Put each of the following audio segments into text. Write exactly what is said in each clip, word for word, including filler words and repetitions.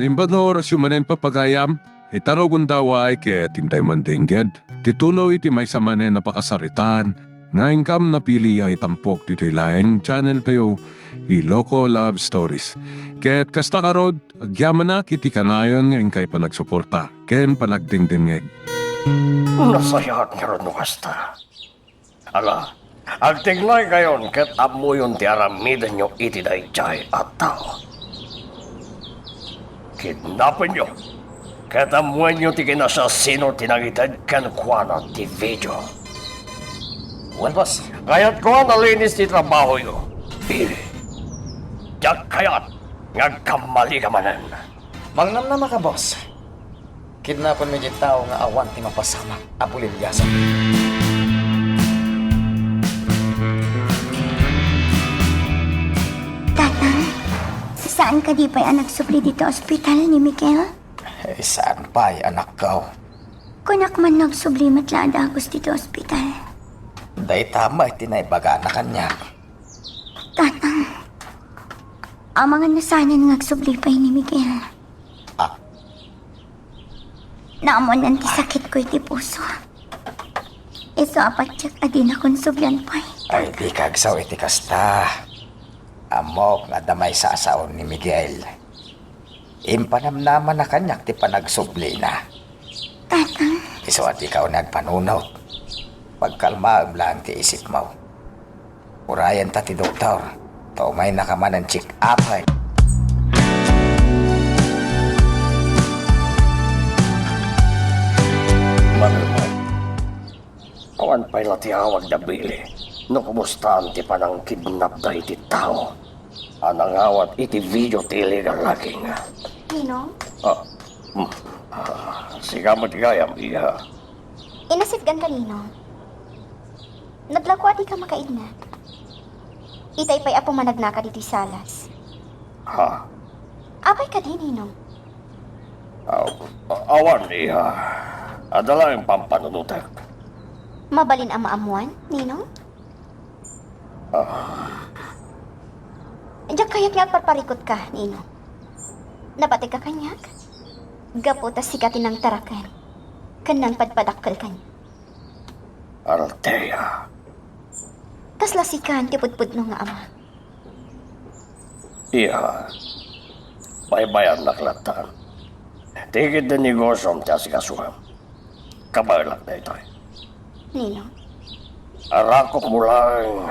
Imbag nga orasyo manen, papagayam, ita no gundaway ket intay mandengged ti tuloy ti maysa manen a pakasaritaan nga inkam napili a itampok ditoy laeng channel tayo, Iloko Love Stories. Ket kasta ngarud, agyamanak iti kanayon nga inkay panagsuporta ken panagdengdengngeg. Nasayaat ngarud no kasta. Ala, agtignaykayon ket ammoyon ti aramidenyo iti daydiay a tao. Kidnapenyo, ket ammoenyo ti kinasiasino ti nangited kenkuana ti video. Wen, boss. Kayatko a nalinis ti trabahoyo, Billy. Diak kayat nga agkammalika manen. Mangnamnamaka, boss. Kidnapenmi diay tao nga awan ti mapasamak a buliliasan. Tatang, saan kadi pay a nagsubli ditoy ospital ni Miguel? Eh, saan pay, anakko? Kunak man nagsubli met la a dagus ditoy ospital. Dayta met ti naibagana kaniak. Tatang, amangan no saanen nga agsubli pay ni Miguel. Ah. Naammoan ti sakitko iti puso. Isu a patiek a dinakon sublian pay. Ay, dika agsao iti kasta. Ammok nga adda maysa a sao ni Miguel. Impanamnamana kaniak ti panagsublina. Tatang. Isu a dika unay agpanunot. Pagkalmaem laeng ti isipmo. Urayenta ti doktor. Ta umaynaka manen check-up. Manunoy, awan pay la ti awagda, Billy, no kumustaan ti panangkidnapda iti tao a nangawat iti video ti illegal logging. Ninong? Ah, hmm. Ah, sika met gayam, iha. Inasitgan ka, Ninong. Naglako a dika makaidna. Itay pay a pumanagnaka ditoy salas. Ha? Apay kadi, Ninong? Aw, awan, iha. Adda laeng pampanunotek. Mabalin a maammuan, Ninong? Ah. Diak kayat nga agparparikutka, Ninong. Nabategka kaniak? Gapu ta sika ti nangtaraken ken nangpadpadakkel kaniak. Althea. Kasla sika ti pudpudno nga ama. Iha, baybayannak latta. Ti ketdi negosiom ti asikasuem. Kabaelak daytoy. Ninong? Arakupmo laeng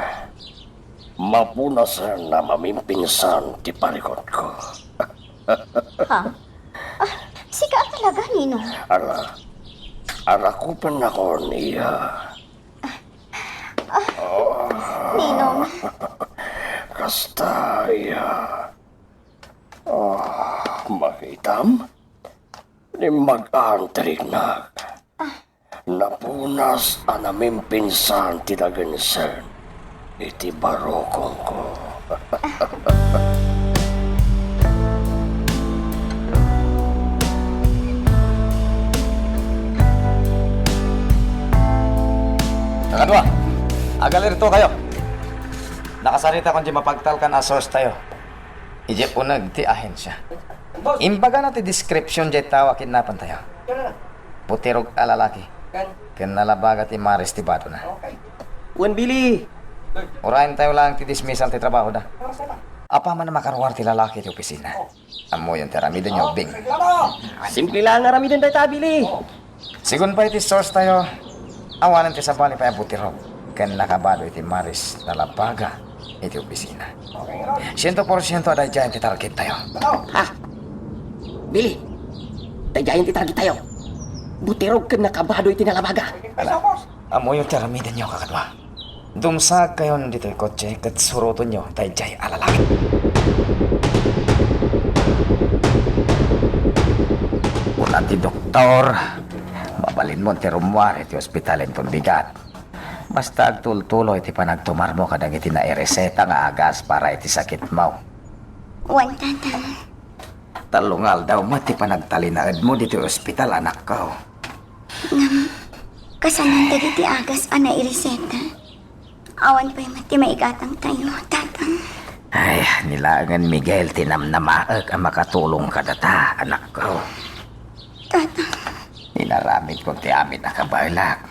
mapunasen a mamimpinsan ti parikutko. Ha? Ah, sika a talaga, Ninong? Ala, arakupennakon, iha. Ah, Ninong. Kasta, iha. Ah, makitam? Ni mag-antirignak. Napunas a namimpinsan ti dagensen iti barukongko. Kakadua, agalerto kayo. Nakasarita kon di mapagtalkan a source tayo. Idiay uneg ti ahensya. Imbagana ti description jay tao a kidnapan tayo. Butirog a lalaki. Ken nalabaga ti maris ti badona. Wen, Billy. Urayen tayo laeng ti dismissal ti trabahoda. Apaman a makaruar ti lalaki ti opisina. Ammoyon ti aramiden, Bing. Simple laeng aramiden dayta, Billy. Sigun pay iti source tayo, awanen ti sabali pay a butirog ken nakabado iti maris nalabaga iti opisina. Siento porsiento a daydiayen ti target tayo. Ha? Billy, daydiayen ti target tayo. Butirog ken nakabado iti nalabaga. Ala, ammoyo ti aramidenyo, kakadua. Dumsaagkayon ditoy kotse ket surotenyo daydiay a lalaki. Kuna ti doktor, mabalinmon ti rummuar iti ospital inton bigat. Basta agtultuloy ti panagtumarmo kadagiti naireseta nga agas para iti sakitmo. Wen, Tatang. Tallo nga aldaw met ti panagtalinaedmo ditoy ospital, anakko. Ngem, kasanon dagiti agas a naireseta? Awan pay met ti maigatang tayo, Tatang. Ay, ni laengen, Miguel, ti namnamaek a makatulong kadata, anakko. Tata. Inaramidkon ti amin a kabaelak.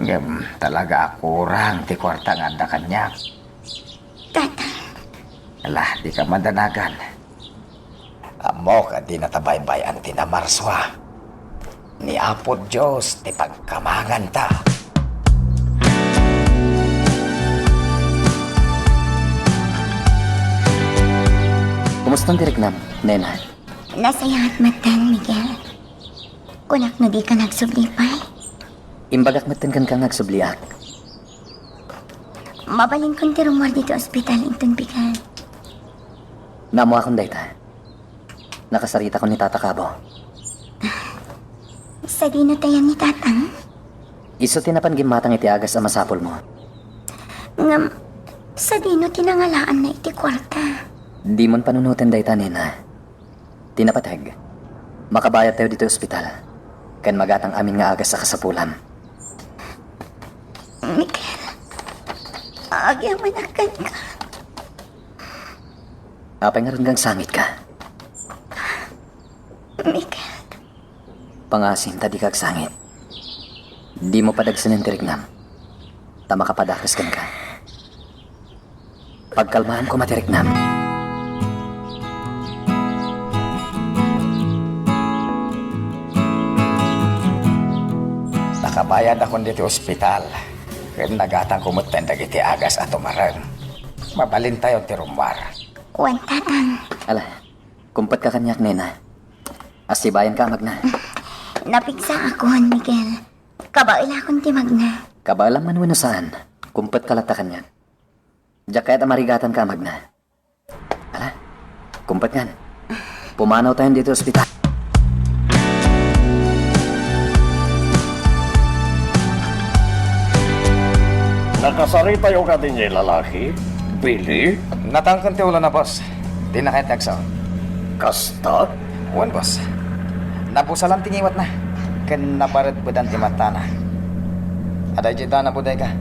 Ngem talaga a kurang ti kuarta nga adda kaniak. Tata. Ala, dika madanagan. Ammok a di natabaybay-an ti namarsua. Ni Apo Dios ti pagkamanganta. Kumustan ti riknam, nena? Nasayaat metten, Miguel. Kunak no dika nagsubli pay. Imbagak metten kenka nga agsubliak. Mabalinkon ti rummuar ditoy ospital inton bigat. Naammuakon dayta. Nakasaritakon ni Tata Cabo. Sadino tayan ni Tatang? Isu ti napan gimmatang iti agas a masapulmo. Ngem, sadino ti nangalaanna iti kuarta? Dimon panunoten dayta, nena. Ti napateg, makabayadtayo ditoy ospital, ken magatang amin nga agas a kasapulam. Miguel, agyamanak kenka. Apay ngarud nga agsangitka? Miguel. Pangaasim ta dika agsangit. Dimo padagsenen ti riknam, ta makapadakes kenka. Pagkalmaan koma ti riknam. Nakabayadakon ditoy ospital, ken nagatangko metten dagiti agas a tumareng. Mabalintayon ti rummuar. Wen, Tatang. Ala, kumpetka kaniak, nena. Assibayanka a magna. Napigsaakon, Miguel. Kabaelakon ti magna. Kabaelam man wenno saan, kumpetka latta kaniak. Diak kayat a marigatanka a magna. Ala, kumpetkan. Pumanawtayon ditoy ospital. Nakasaritayo kadi nga lalaki, Billy? Natangken ti ulona, boss. Dina kayat nga agsaon. Kasta? Wen, boss. Nabusalan ti ngiwatna, ken nabaredbedan ti matana. Adda idiay dana bodega.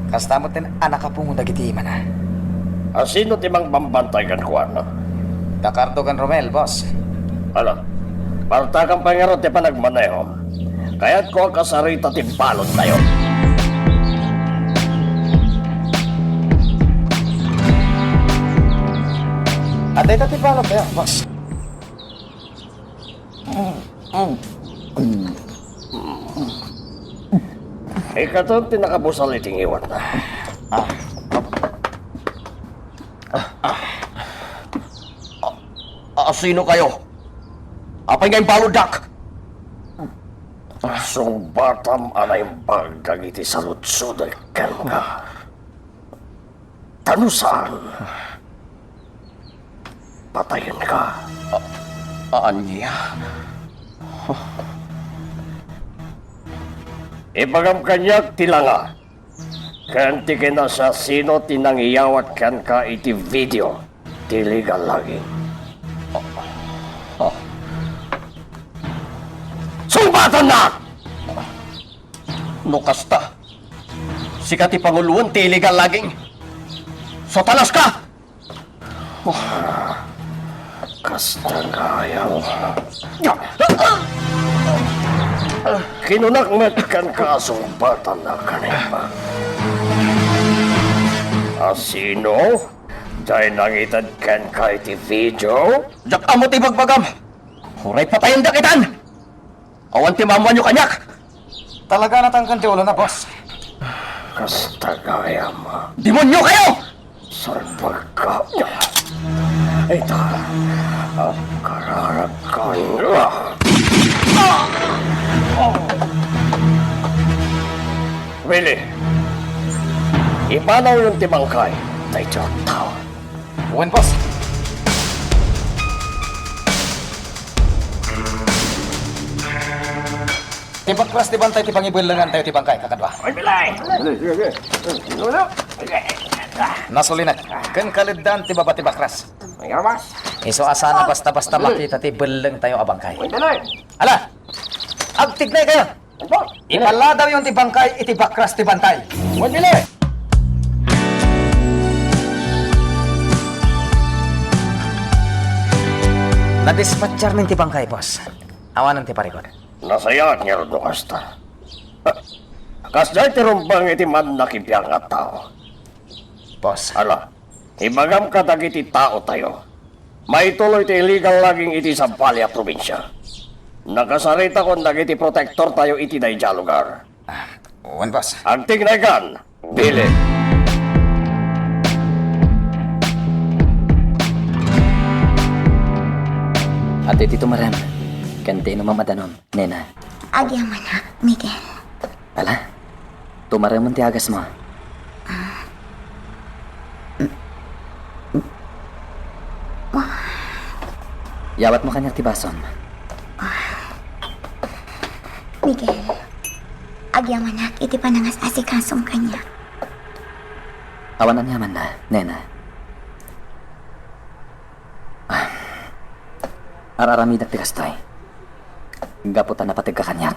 Kasta met a nakapungo dagiti imana. A sino ti mangbambantay kenkuana? Da Cardo ken Romel, boss. Ala, paltakan pay ngarud ti panagmanehom. Kayatko a kasarita ti baludtayo. Adda ita ti baludtayo, boss. Ikaton ti nakabusal iti ngiwatna. Ah. Ah, sino kayo? Apay nga imbaluddak? Sungbatam a naimbag dagiti saludsodek kenka. Ta no saan, patayenka. A-, ania? Ibagam kaniak ti langa ken ti kinasiasino ti nangiyawat kenka iti video ti illegal logging. Sungbatannak! No kasta, sika ti panguloen ti illegal logging. Satanas ka! Kasta gayam. Kinunak met kenka a sungbatannak a naimbag. A sino? Diay nangited kenka iti video? Diak ammo ti ibagbagam. Uray patayendak itan! Awan ti maammoanyo kaniak! Talaga natangken ti ulona, boss. Kasta gayam. Demonyo kayo! Salbagka. Ita, agkararagkan. Willie, ipanawyon ti bangkay daytoy a tao. Wen, boss. Ti bakras ti bantay ti pangibellengantayo ti bangkay, kakadua. Oy, bilay! Nasulinek, ken kaleddaan ti baba ti bakras. Isu a saan a basta-basta makita ti bellengtayo a bangkay. Ala! Agtignaykayo! Ipalladawyon ti bangkay iti bakras ti bantay. Wen, bilay! Nadispatcharmin ti bangkay, boss. Awanen ti parikut. Nasayaat ngarud no kasta. Kasdiay ti rumbeng iti mannakibiang a tao. Boss. Ala, ibagam kadagiti taotayo. Maituloy ti illegal logging iti sabali a probinsia. Nakasaritakon dagiti protektortayo iti daydiay a lugar. Ah, wen, boss. Agtignaykan, Billy. Adtoy ti tumarem ken ti inumam a danum, nena. Agyamanak, Miguel. Ala, tumaremen ti agasmo. Yawatmo kaniak ti basom. Miguel, agyamanak iti panangas-asikasom kaniak. Awan aniamanna, nena. Ah. Ar-aramidak ti kastoy. Gapu ta napategka kaniak.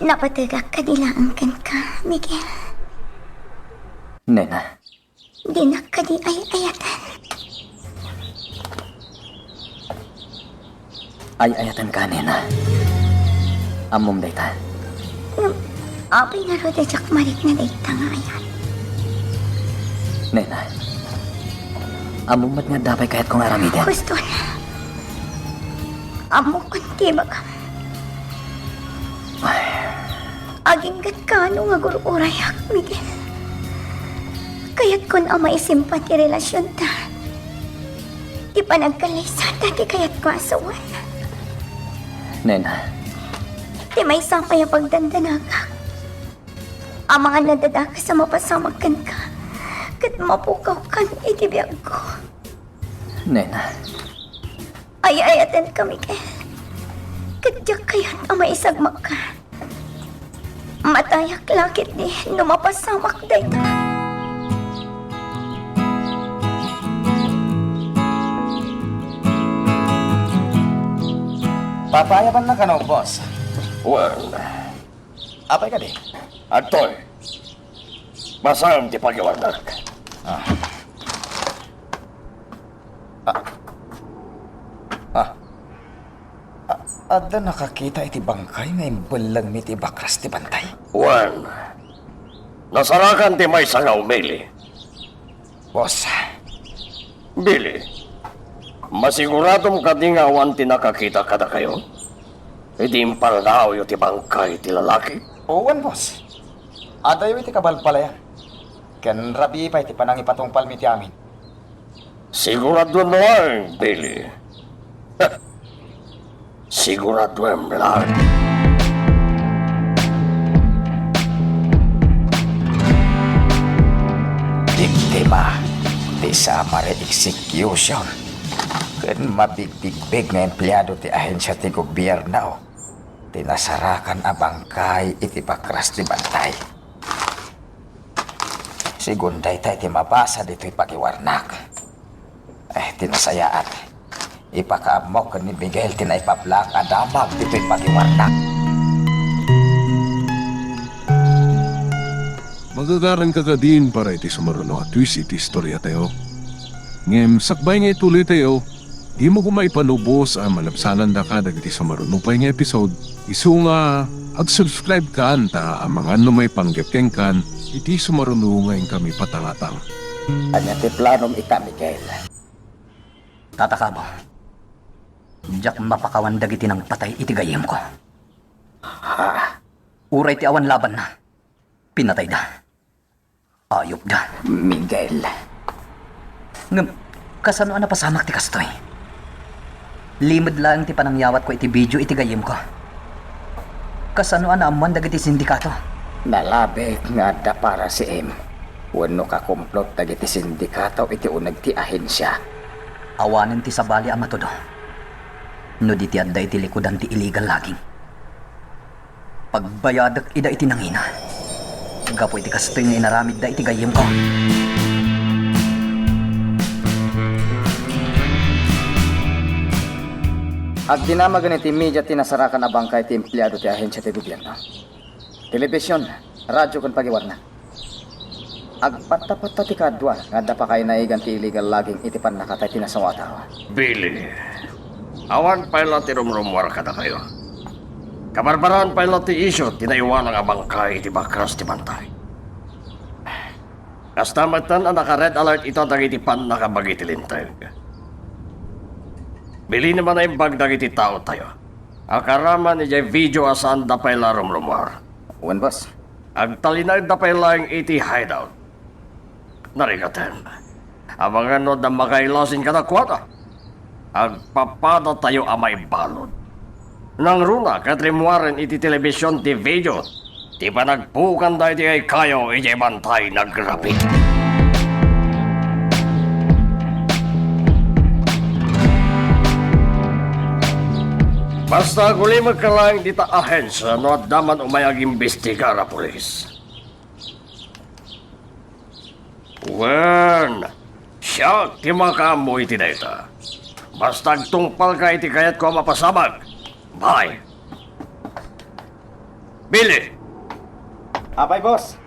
Napategak kadi laeng kenka, Miguel. Nena. Dinak kadi ay-ayaten. Ay-ayatenka, nena. Ammom dayta. Ngem, apay ngarud a diak marikna dayta nga ayat? Nena, ammom met nga adda pay kayatko nga aramiden. Gusto na. Ammokon ti ibagam. Ay. Aginggatka no nga agur-urayak, Miguel. Kayatkon a maisimpa ti relasionta. Ti panagkallisanta ti kayatko a sawen. Nena. Ti maysa pay a pagdandanagak. Amangan a dadakas a mapasamak kenka ket mapukawkan iti biagko. Nena. Ay-ayatenka, Miguel. Ket diak kayat a maisagmakka. Matayak la ketdi no mapasamak dayta. Papaayabanna kano, boss? Wen. Apay kadi? Adtoy. Basaem ti pagiwarnak. Ah. Ah. Ah. Ah, adda nakakita iti bangkay nga imbellengmi iti bakras ti bantay? Wen, nasarakan ti maysa nga umili. Boss. Billy, masiguradom kadi nga awan ti nakakita kadakayo? Idi impaldaawyo ti bangkay ti lalaki? Wen, boss. Adayo iti kabalbalayan. Ken rabii pay ti panangipatungpalmi ti amin. Siguraduem laeng, Billy. Siguraduem laeng. Biktima ti summary execution ken mabigbigbig nga empleado ti ahensia ti gobierno ti nasarakan a bangkay iti bakras ti bantay. Segun dayta iti mabasa ditoy pagiwarnak. Eh, ti nasayaat, ipakaammok ken ni Miguel ti naipablaak a damag ditoy pagiwarnak. Magagaranka kadin para iti sumaruno a twist iti istoriatayo. Ngem sakbay nga ituloytayo, dimo koma ipanubos a malabsanandaka dagiti sumaruno pay nga episode. Isu nga ag-subscribe kan ta amangan no maipanggep kenkan iti sumaruno nga inkami patangatang. Ania ti planom ita, Miguel? Tata Cabo, diak mapakawan dagiti nangpatay iti gayyemko. Ha? Uray ti awan labanna, pinatayda. Ayupda. Miguel. Ngem, kasano a napasamak ti kastoy? Limed laeng ti panangyawatko iti video iti gayyemko. Kasano a naammuan dagiti sindikato? Nalabit nga adda parasiim wenno kakumplot dagiti sindikato iti uneg ti ahensia. Awanen ti sabali a matudo no di ti adda iti likudan ti illegal logging. Pagbayadek ida iti nangina. Gapu iti kastoy nga inaramidda iti gayyemko. Agdinamagen iti media ti nasarakan a bangkay ti empleado ti ahensia ti gobierno. Telebision, radyo ken pagiwarnak. Agpattapatta ti kaadua nga adda pakainaigan ti illegal logging iti pannakatay ti nasango a tao. Billy, Awan pay la ti rumrummuar kadakayo. Kabarbaraan pay la ti isyu ti naiwalang a bangkay iti bakras ti bantay. Kasta metten a naka-red alert ita dagiti pannakabagi ti linteg. Bilinem a naimbag dagiti taotayo. Agaraman idiay video a saanda pay la rumrummuar. Wen, boss. Agtalinaedda pay laeng iti hideout. Narigaten. Amangan no adda makailasin kadakuada. Agpapadatayo a maibalud. Nangruna ket rimmuaren iti telebision ti video ti panagpukanda iti kaykayo idiay bantay nagrabi. Basta agulimekka laeng dita ahensia no adda man umay agimbestigar a pulis. Wen, siak ti makaammo iti dayta. Basta agtungpalka iti kayatko a mapasabag. Bye. Billy! Apay, boss?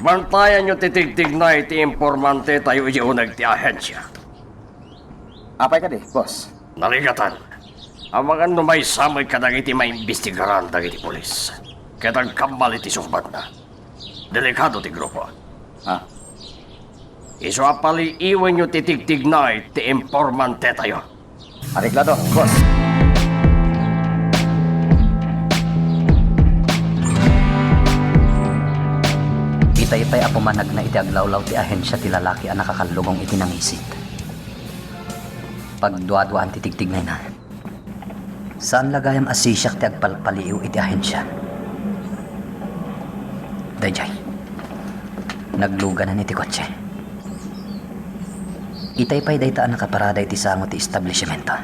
Bantayanyo ti tigtignay ti informantetayo idiay uneg ti ahensia. Apay kadi, boss? Narigaten. Amangan no maysa met kadagiti maimbestigaran dagiti pulis. Ket agkammal iti sungbatna. Delikado ti grupo. Ah. Isu a paliiwenyo ti tigtignay ti informantetayo. Areglado, boss. Itay pay a pumanagna iti aglawlaw ti ahensia ti lalaki a nakakallugong iti nangisit. Pagduaduaan ti tigtignayna. Saan la gayam a sisiak ti agpalpaliiw iti ahensia. Daydiay. Nagluganan iti kotse. Itay pay dayta a nakaparada iti sango ti establishmento.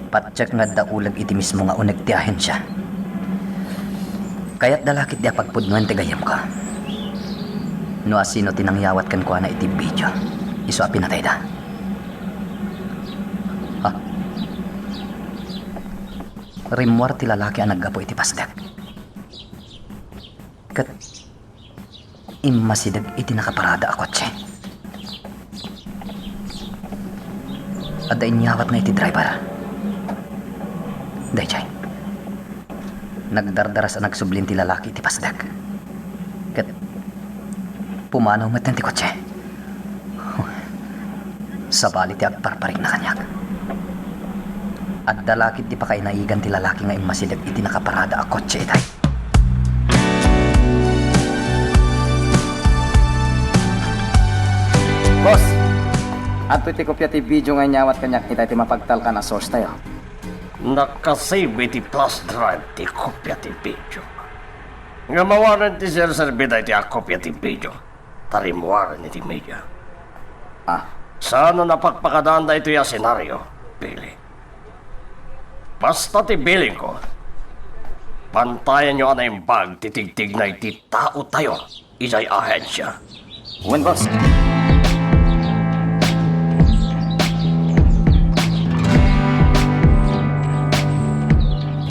Patiek nga adda uleg iti mismo nga uneg ti ahensia. Kayatda la ketdi a pagpudnoen ti gayyemko. No asino ti nangyawat kenkuana iti video, isu a pinatayda. Ha? Rimmuar ti lalaki a naggapu iti pasdek. Ket immasideg iti nakaparada a kotse. Adda inyawatna iti driver. Daydiay. Nagdardaras a nagsublin ti lalaki iti pasdek. Ket pumanaw metten ti kotse. Sabali ti agparparikna kaniak. Adda la ketdi pakainaigan ti lalaki nga immasideg iti nakaparada a kotse itay. Boss, adtoy ti kopia ti video nga inyawat kaniak itay ti mapagtalkan a source tayo. Nakasave iti flash drive ti kopia ti video. Ngem awanen ti serserbi daytoy a kopia ti video. Ta rimmuaren iti media. Ah. Saan a napakpakadaan daytoy a senaryo, Billy. Basta ti bilingko, bantayanyo a naimbag ti tigtignay ti taotayo idiay ahensia. Wen, boss.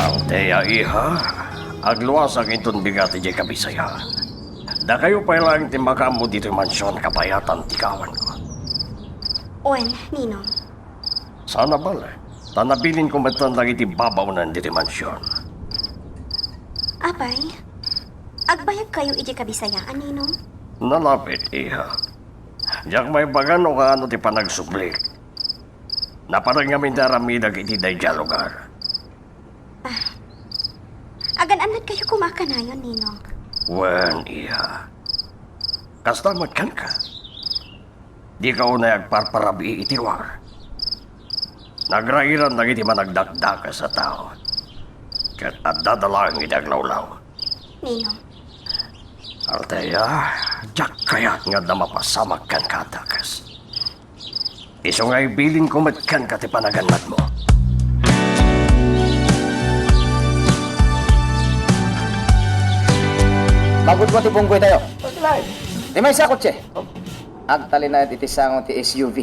Althea, iha, agluasak inton bigat idiay Kabisayaan. Dakayo pay laeng ti makaammo ditoy mansion kabayatan ti kawanko. Wen, Ninong. Saan a bale, ta nabilinko metten dagiti babaonen ditoy mansion. Apay, agbayagkayo idiay Kabisayaan, Ninong? Nalapit, iha. Diak maibaga no kaano ti panagsublik. Napareng ngamin ti aramidek iti daydiay a lugar. Ah. Agan-annadkayo koma a kanayon, Ninong. Wen, iha. Kasta met kenka. Dika unay agparparabii iti ruar. Nagrairan dagiti managdakdakes a tao. Ket addada laeng iti aglawlaw. Ninong. Althea, diak kayat nga adda mapasamak kenka a dakes. Isu nga ibilinko met kenka ti panagannadmo. Magudua ti bunggoy tayo. Ti maysa a kotse. Agtalinaed iti sango ti S U V.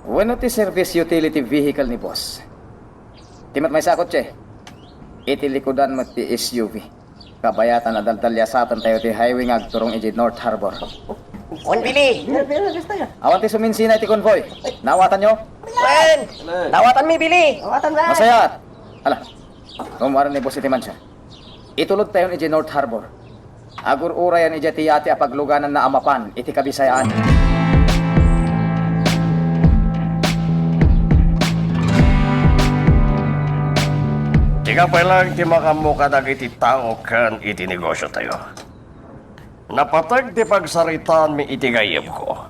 Wenno ti service utility vehicle ni boss. Ti met maysa a kotse. Iti likudan met ti S U V. Kabayatan a daldaliasaten tayo ti highway nga agturong idiay North Harbor. Wen, Billy! Awan ti suminsina iti convoy. Naawatanyo? Wen! Dawatanmi, Billy! Dawatan, Wen! Masayat! Ala, rummuar ni boss iti mansion. Itulodtayon idiay North Harbor. Agur-urayan idiay ti yate a paglugananna a mapan iti Kabisayaan. Sika pay laeng ti makaammo kadagiti tao ken iti negosiotayo. Napateg ti pagsaritaanmi iti gayyemko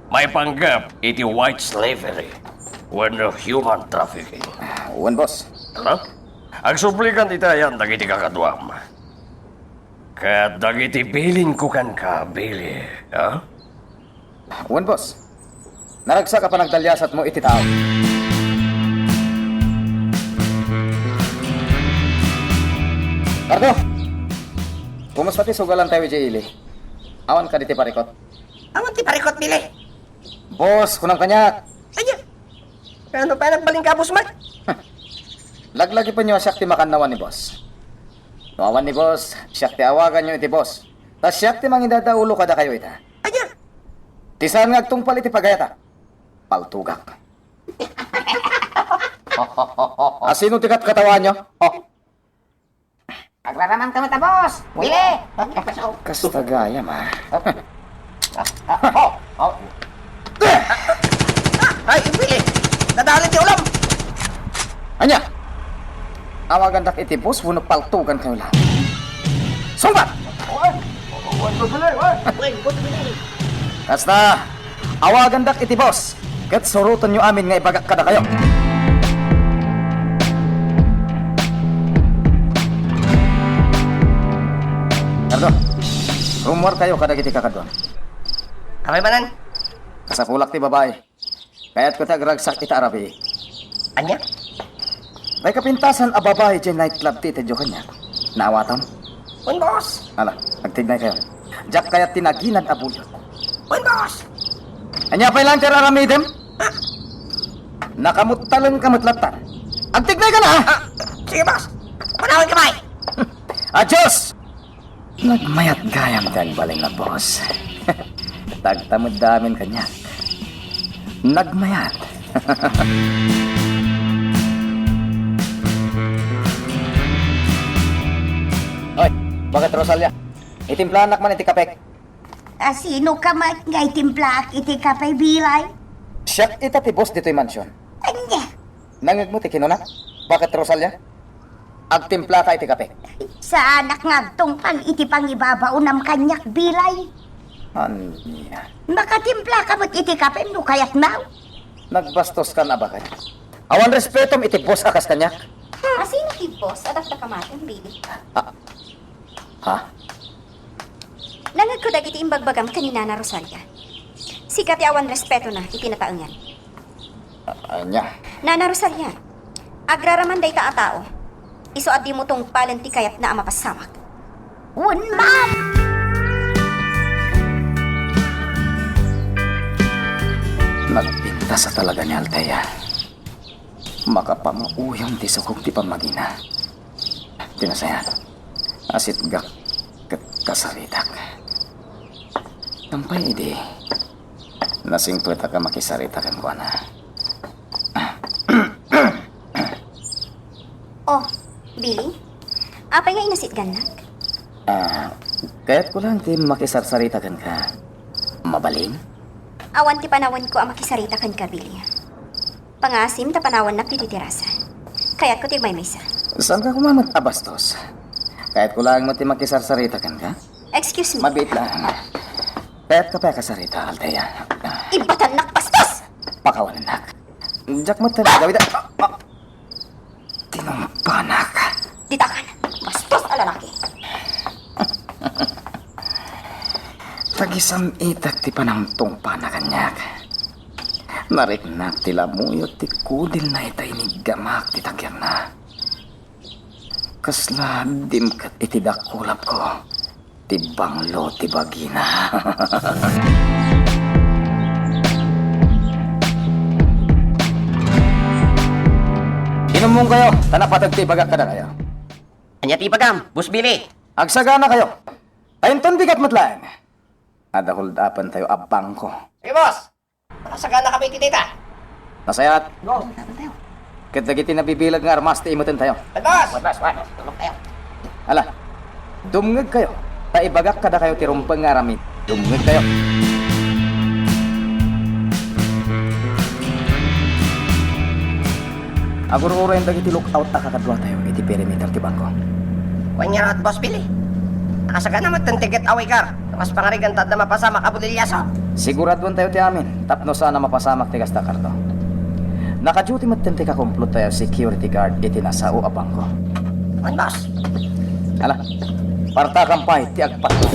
maipanggep iti white slavery wenno human trafficking. Wen, boss. Ano? Agsublikan iti ayan dagiti kakaduam. Ket dagiti bilinko kenka, Billy, ha? Wen, boss. Naragsak a panagdaliasatmo iti tao. Cardo! Kumusta ti sugalantayo idiay ili? Awan kadi ti parikot? Awan ti parikot, Billy. Boss, kunam kaniak. Ania? Ano pay nagbalinka, Boss Mark? Laglagipenyo a siak ti makannawan ni boss. No awan ni boss, siak ti awaganyo iti boss. Ta siak ti mangidadaulo kadakayo ita. Ania? Ti saan nga agtungpal iti pagayatak, paltugak. Asino ti katkatawaanyo? Oh. Agraraman kami ta, boss! Billy! Kasta gayam, a. Ah, oh, oh. Ay, Billy! Nadali ti ulam! Ania? Awagandak iti boss wenno paltugankayo laeng. Sungbat! Kasta, awagandak iti boss, ket surotenyo amin nga ibagak kadakayo. Cardo, rummuarkayo kadagiti kakaduam. Apay manen? Kasapulak ti babai. Kayatko ti agragsak ita a rabii. Ania? May kapintasan a babai diay nightclub ti itedyo kaniak. Naawatam? Wen, boss. Ala, agtignaykayo. Diak kayat ti naginad a buyot. Wen, boss. Ania pay laeng ti ar-aramidem? Ah. Nakamuttalengka met latta. Agtignayka la, ha? Ah, sige, boss. Panawanka pay. Adios! Nagmayat gayam ti agbalin a boss. Tagtamedda amin kaniak. Nagmayat. Oy, bakit, Rosalia? Itimplaannak man iti kapek. Asino ka met nga itimplaak iti kape, Billy? Siak ita ti boss ditoy mansion. Ania? Nangngegmo ti kinuna? Bakit, Rosalia? Agtimplaka iti kape. Saanak nga agtungpal iti pangibabaonam kaniak, Billy. Ania? Makatimplaka met iti kape no kayatmo. Nagbastos ka a baket. Awan respetom iti boss a kas kaniak. Asino ti boss a dakdakamatem, Billy? Ah. Ha? Nangngegko dagiti imbagbagam ken ni Nana Rosalia. Sika ti awan respetona iti nataengan. A-, ania? Nana Rosalia, agraraman dayta a tao. Isu a dimo tungpalen ti kayatna a mapasamak. Wen, ma'am! Nagpintas a talaga ni Althea. Makapamauyon ti sukog ti pammagina. Ti nasayaat, asitgak ket kasaritak. Nupay idi, nasingpetak a makisarita kenkuana. Oh, Billy? Apay nga inasitgannak? Ah, kayatko laeng ti makisarsarita kenka. Mabalin? Awan ti panawenko a makisarita kenka, Billy. Pangngaasim ta panawannak ditoy terasa. Kayatko ti agmaymaysa. Saanka koma met a bastos? Kayatko laeng met ti makisarsarita kenka. Excuse me. Mabiit laeng. Kayatka pay a kasarita, Althea? Ibatannak, bastos! Pakawanennak. Diak met ti agawid a, ah, ah. Tinumpanak. Ditakan, bastos a lalaki. Tagisam-itak ti panangtungpana kaniak. Nariknak ti lamuyot ti kudilna ita iniggamak ti takiakna. Kasla dimket iti dakulapko ti banglo ti bagina. Inummongkayo, ta napateg ti ibagak kadakayo. Ania ti ibagam, Boss Billy? Agsaganakayo. Ta inton bigat met laeng, adda hold-upentayo a bangko. Sige, boss. Nakasaganakami iti dayta. Nasayaat. Ket dagiti nabibileg nga armas ti imeten tayo. Boss! Boss, boss, tulong tayo. Ala, dumngeg kayo, ta ibagak kadakayo ti rumbeng nga aramid. Dumngeg kayo. Agur-urayen dagiti lookout a kakaduatayo iti perimeter ti bangko. Wen ngarud, Boss Billy. Nakasagana met ti get-away car. Kas pangarigan ta adda mapasamak a bolilyaso. Siguraduen tayo ti amin tapno saan a mapasamak ti kasta, Cardo. Naka-duty met ti kakumplot tayo security guard iti nasao a bangko. Wen, boss. Ala, partakan pay ti agpatay.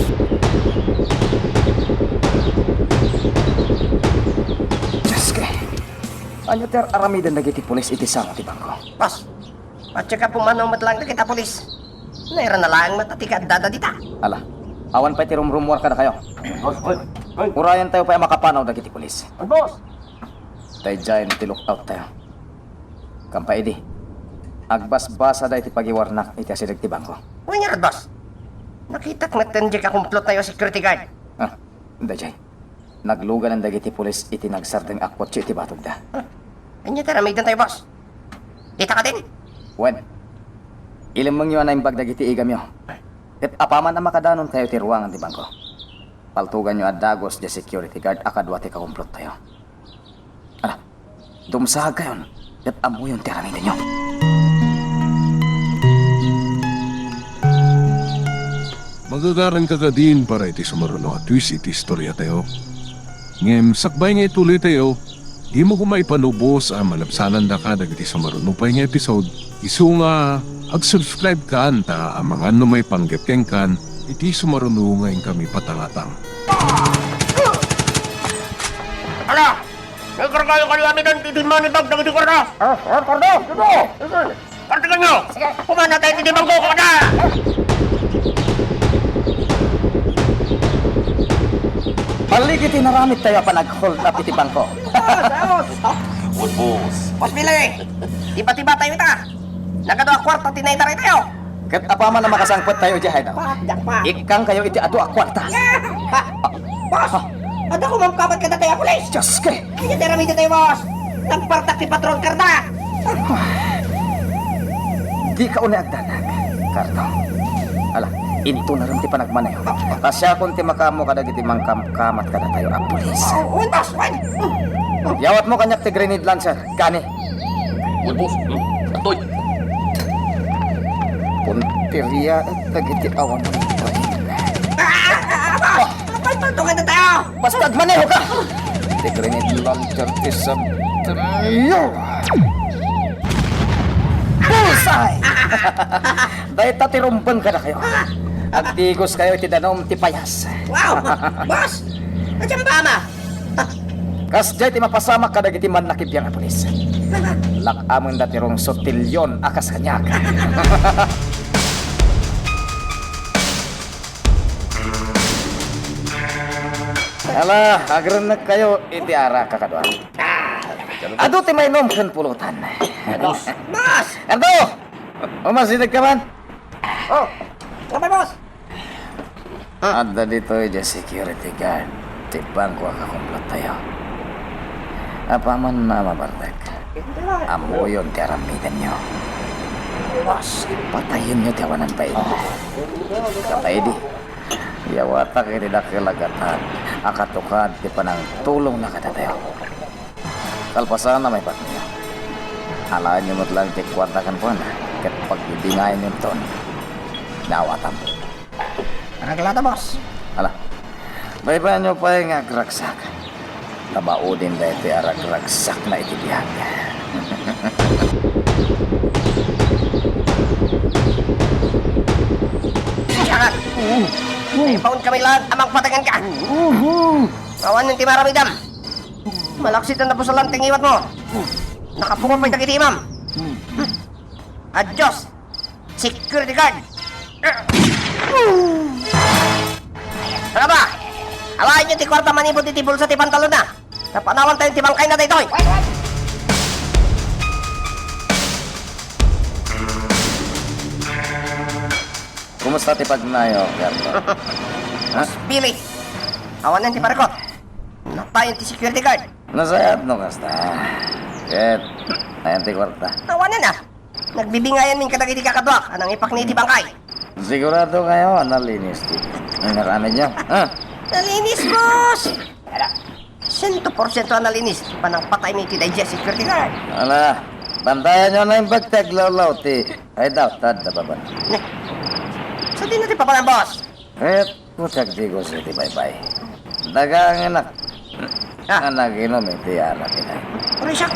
Dios ko. Ania ti ar-aramiden dagiti pulis iti sanga ti bangko? Boss, patse ka pumanaw met laeng dagita pulis. Nairana laeng met a ti kaaddada dita. Ala, awan pay ti rumrumuar kadakayo. Boss, boss, boss. Urayen tayo pay a makapanaw dagiti pulis. Boss! Daydiay ti lookout tayo. Kampay idi, agbasbasada iti pagiwarnak iti asideg ti bangko. Wen ngarud, boss. Nakitak met ti kakumplot tayo security guard. Ah, daydiay. Nagluganan dagiti pulis iti nagsardeng a kotse iti batogda. Ah, ania ti aramiden tayo, boss? Dita kadin? Wen, ilemmengyo a naimbag dagiti igamyo. Ket apaman a makadanon kayo ti ruangan ti bangko, paltuganyo a dagus diay security guard a kadua ti kakumplot tayo. Ala, dumsaag kayon, ket ammoyon ti aramidenyo. Magagaran ka kadin para iti sumaruno a twist iti istorya tayo. Ngem sakbay nga ituloy tayo, dimo koma ipanubos a malabsanandaka dagiti sumaruno pay nga episode. Isu nga ag-subscribe kan ta amangan no maipanggep kenkan iti sumaruno nga inkami patangatang. Ala! Nagkargayo kayo amin ti money bag dagiti kuarta. Ah, ah, kuarta? Ito! Ito! Partikan nyo! Sige. Pumanaw tayo ti bangko, kada! Balik iti naramid tayo a panag-hold up iti bangko. Boss, boss. Boss Billy, tiba-tiba tayo ita. Nagadu a kuarta ti naitaray tayo. Ket apaman a makasangpet tayo iti hideout, jackpot. Ikkang kayo iti adu a kuarta. Yeah! Ha, boss! Adda ko mamkabat kadatayo a pulis! Diyos ko! Ania ti aramiden tayo, boss? Nagpartak ti patrol car da! Dika unay agdanag, Cardo. Ala, intonaram ti panagmaneho. Kasiakon ti makaammo kadagiti mangkamkamat kadatayo a pulis. Oh, oh, boss, wen! Yawatmo kaniak ti grenade launcher, Gani. Wen, boss. Hmm. Atoy. Punteria dagiti awan. Ah! Pagpagtungan na tayo! Basta agmaneho ka! Ti grenade launcher ti sabtrio. Bullseye! Dayta ti rumbeng kadakayo. Agdigos kayo iti danum ti payas. Wow! Boss! Ania ba, ama? Kasdiay ti mapasamak kadagiti mannakibiang a pulis. Lak-amenda ti rungsot ti leon a kas kaniak. Ala, agrennek kayo iti arak, kakadua. Adu ti mainum ken pulutan. Boss! Boss! Erdo! Umasideg ka man? Oh, kapay, boss! Ah. Adda ditoy diay security guard ti bangko a kakumplot tayo. Apaman a mabartek, ammoyon ti aramidenyo. Boss, patayenyo ti awanan pay. Kapaidi, yawatak iti dakkel a gatad a katukad ti panangtulongna kadatayo. Kalpasan a maipatnyo, alaenyo met laeng ti kuarta kenkuana ket pagbibingayanyonton. Naawatam. Aragla ta, boss. Ala, baybayanyo pay nga agragsak. Tabaoden daytoy a ragragsakna iti biag. Siakan! Naipaon kami laeng a mangpatengan ka! Awan ti maramidam! Malaksid a napusalan ti ngiwat mo. Nakapungo pay dagiti imam. Adios, security guard. Ano ba? Awayen ti kuarta manipud iti bulsa ti pantalonna. Napanawan tayo ti bangkay na daytoy. Kumusta ti pagnayo, Carlo? Ha? Billy, awanen ti parikut. Natayen ti security guard. Nasayaat no kasta. Ket, ayan ti kuarta. Awanen a. Nagbibingayan min kadagiti kakaduak a nangipakni iti bangkay. Sigurado kayo a nalinis ti inaramidyo, ha? Nalinis, boss! Ala, siento porsiento a nalinis ti panangpataymi iti daydiay a security guard. Ala, bantayan yo na yung pagtaglawlaw ti hideout ta adda babaen. Ne. Sadino ti papanan, boss? Ket, kutag di ko iti baybay. Dagaangenak. Ah. Nga naginom iti arak ita. Uray siak.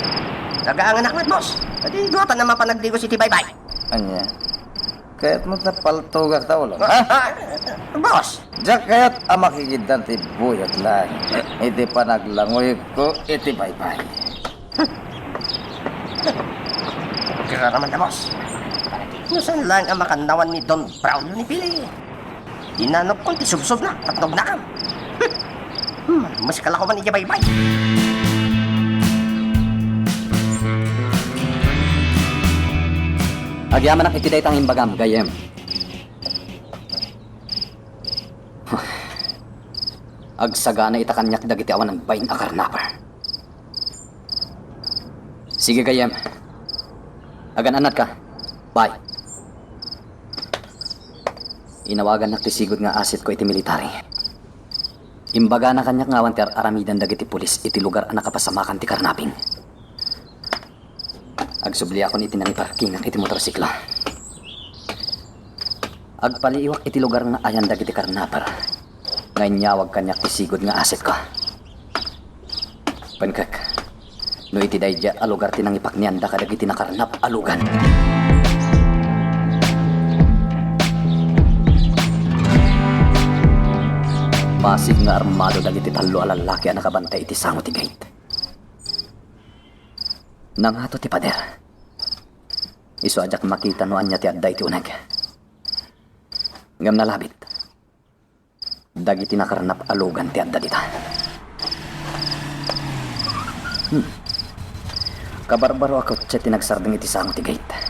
Dagaangenak met, boss. Adi, duatan a mapan nagdigos iti baybay. Ania? Kayat mo ta paltugak ta ulo, ha? Ah, boss. Diak kayat a makigiddan ti buyot laeng iti panaglangoy ko iti baybay. Kararaman ta, boss. No saan laeng a makannawan ni Don Braulio ni Pili. Dinanogkon ti subsobna, tapno agnakam. Hmm, mas kalakuman iti baybay. Agyamanak iti dayta nga imbagam, gayyem. Agsagana ita kaniak dagiti awanan bain a karnaper. Sige, gayyem. Agan-annadka. Bye. Inawagannak ti sigud nga assetko iti military. Imbagana kaniak nga awan ti ar-aramidan dagiti pulis iti lugar a nakapasamakan ti karnaping. Agsubliakon iti nangiparkingak iti motorsiklo. Agpaliiwak iti lugar nga ayan dagiti karnaper nga inyawag kaniak ti sigud nga assetko. Penkek, no iti daydiay a lugar ti nangipaknianda kadagiti nakarnap a lugan. Basig nga armado dagiti tallo a lallaki a nakabantay iti sango ti gate. Nangato ti pader. Isu a diak makita no ania ti adda iti uneg. Ngem nalabit. Dagiti nakarnap a lugan ti adda dita. Hmm. Kabarbaro a kotse ti nagsardeng iti sango ti gate.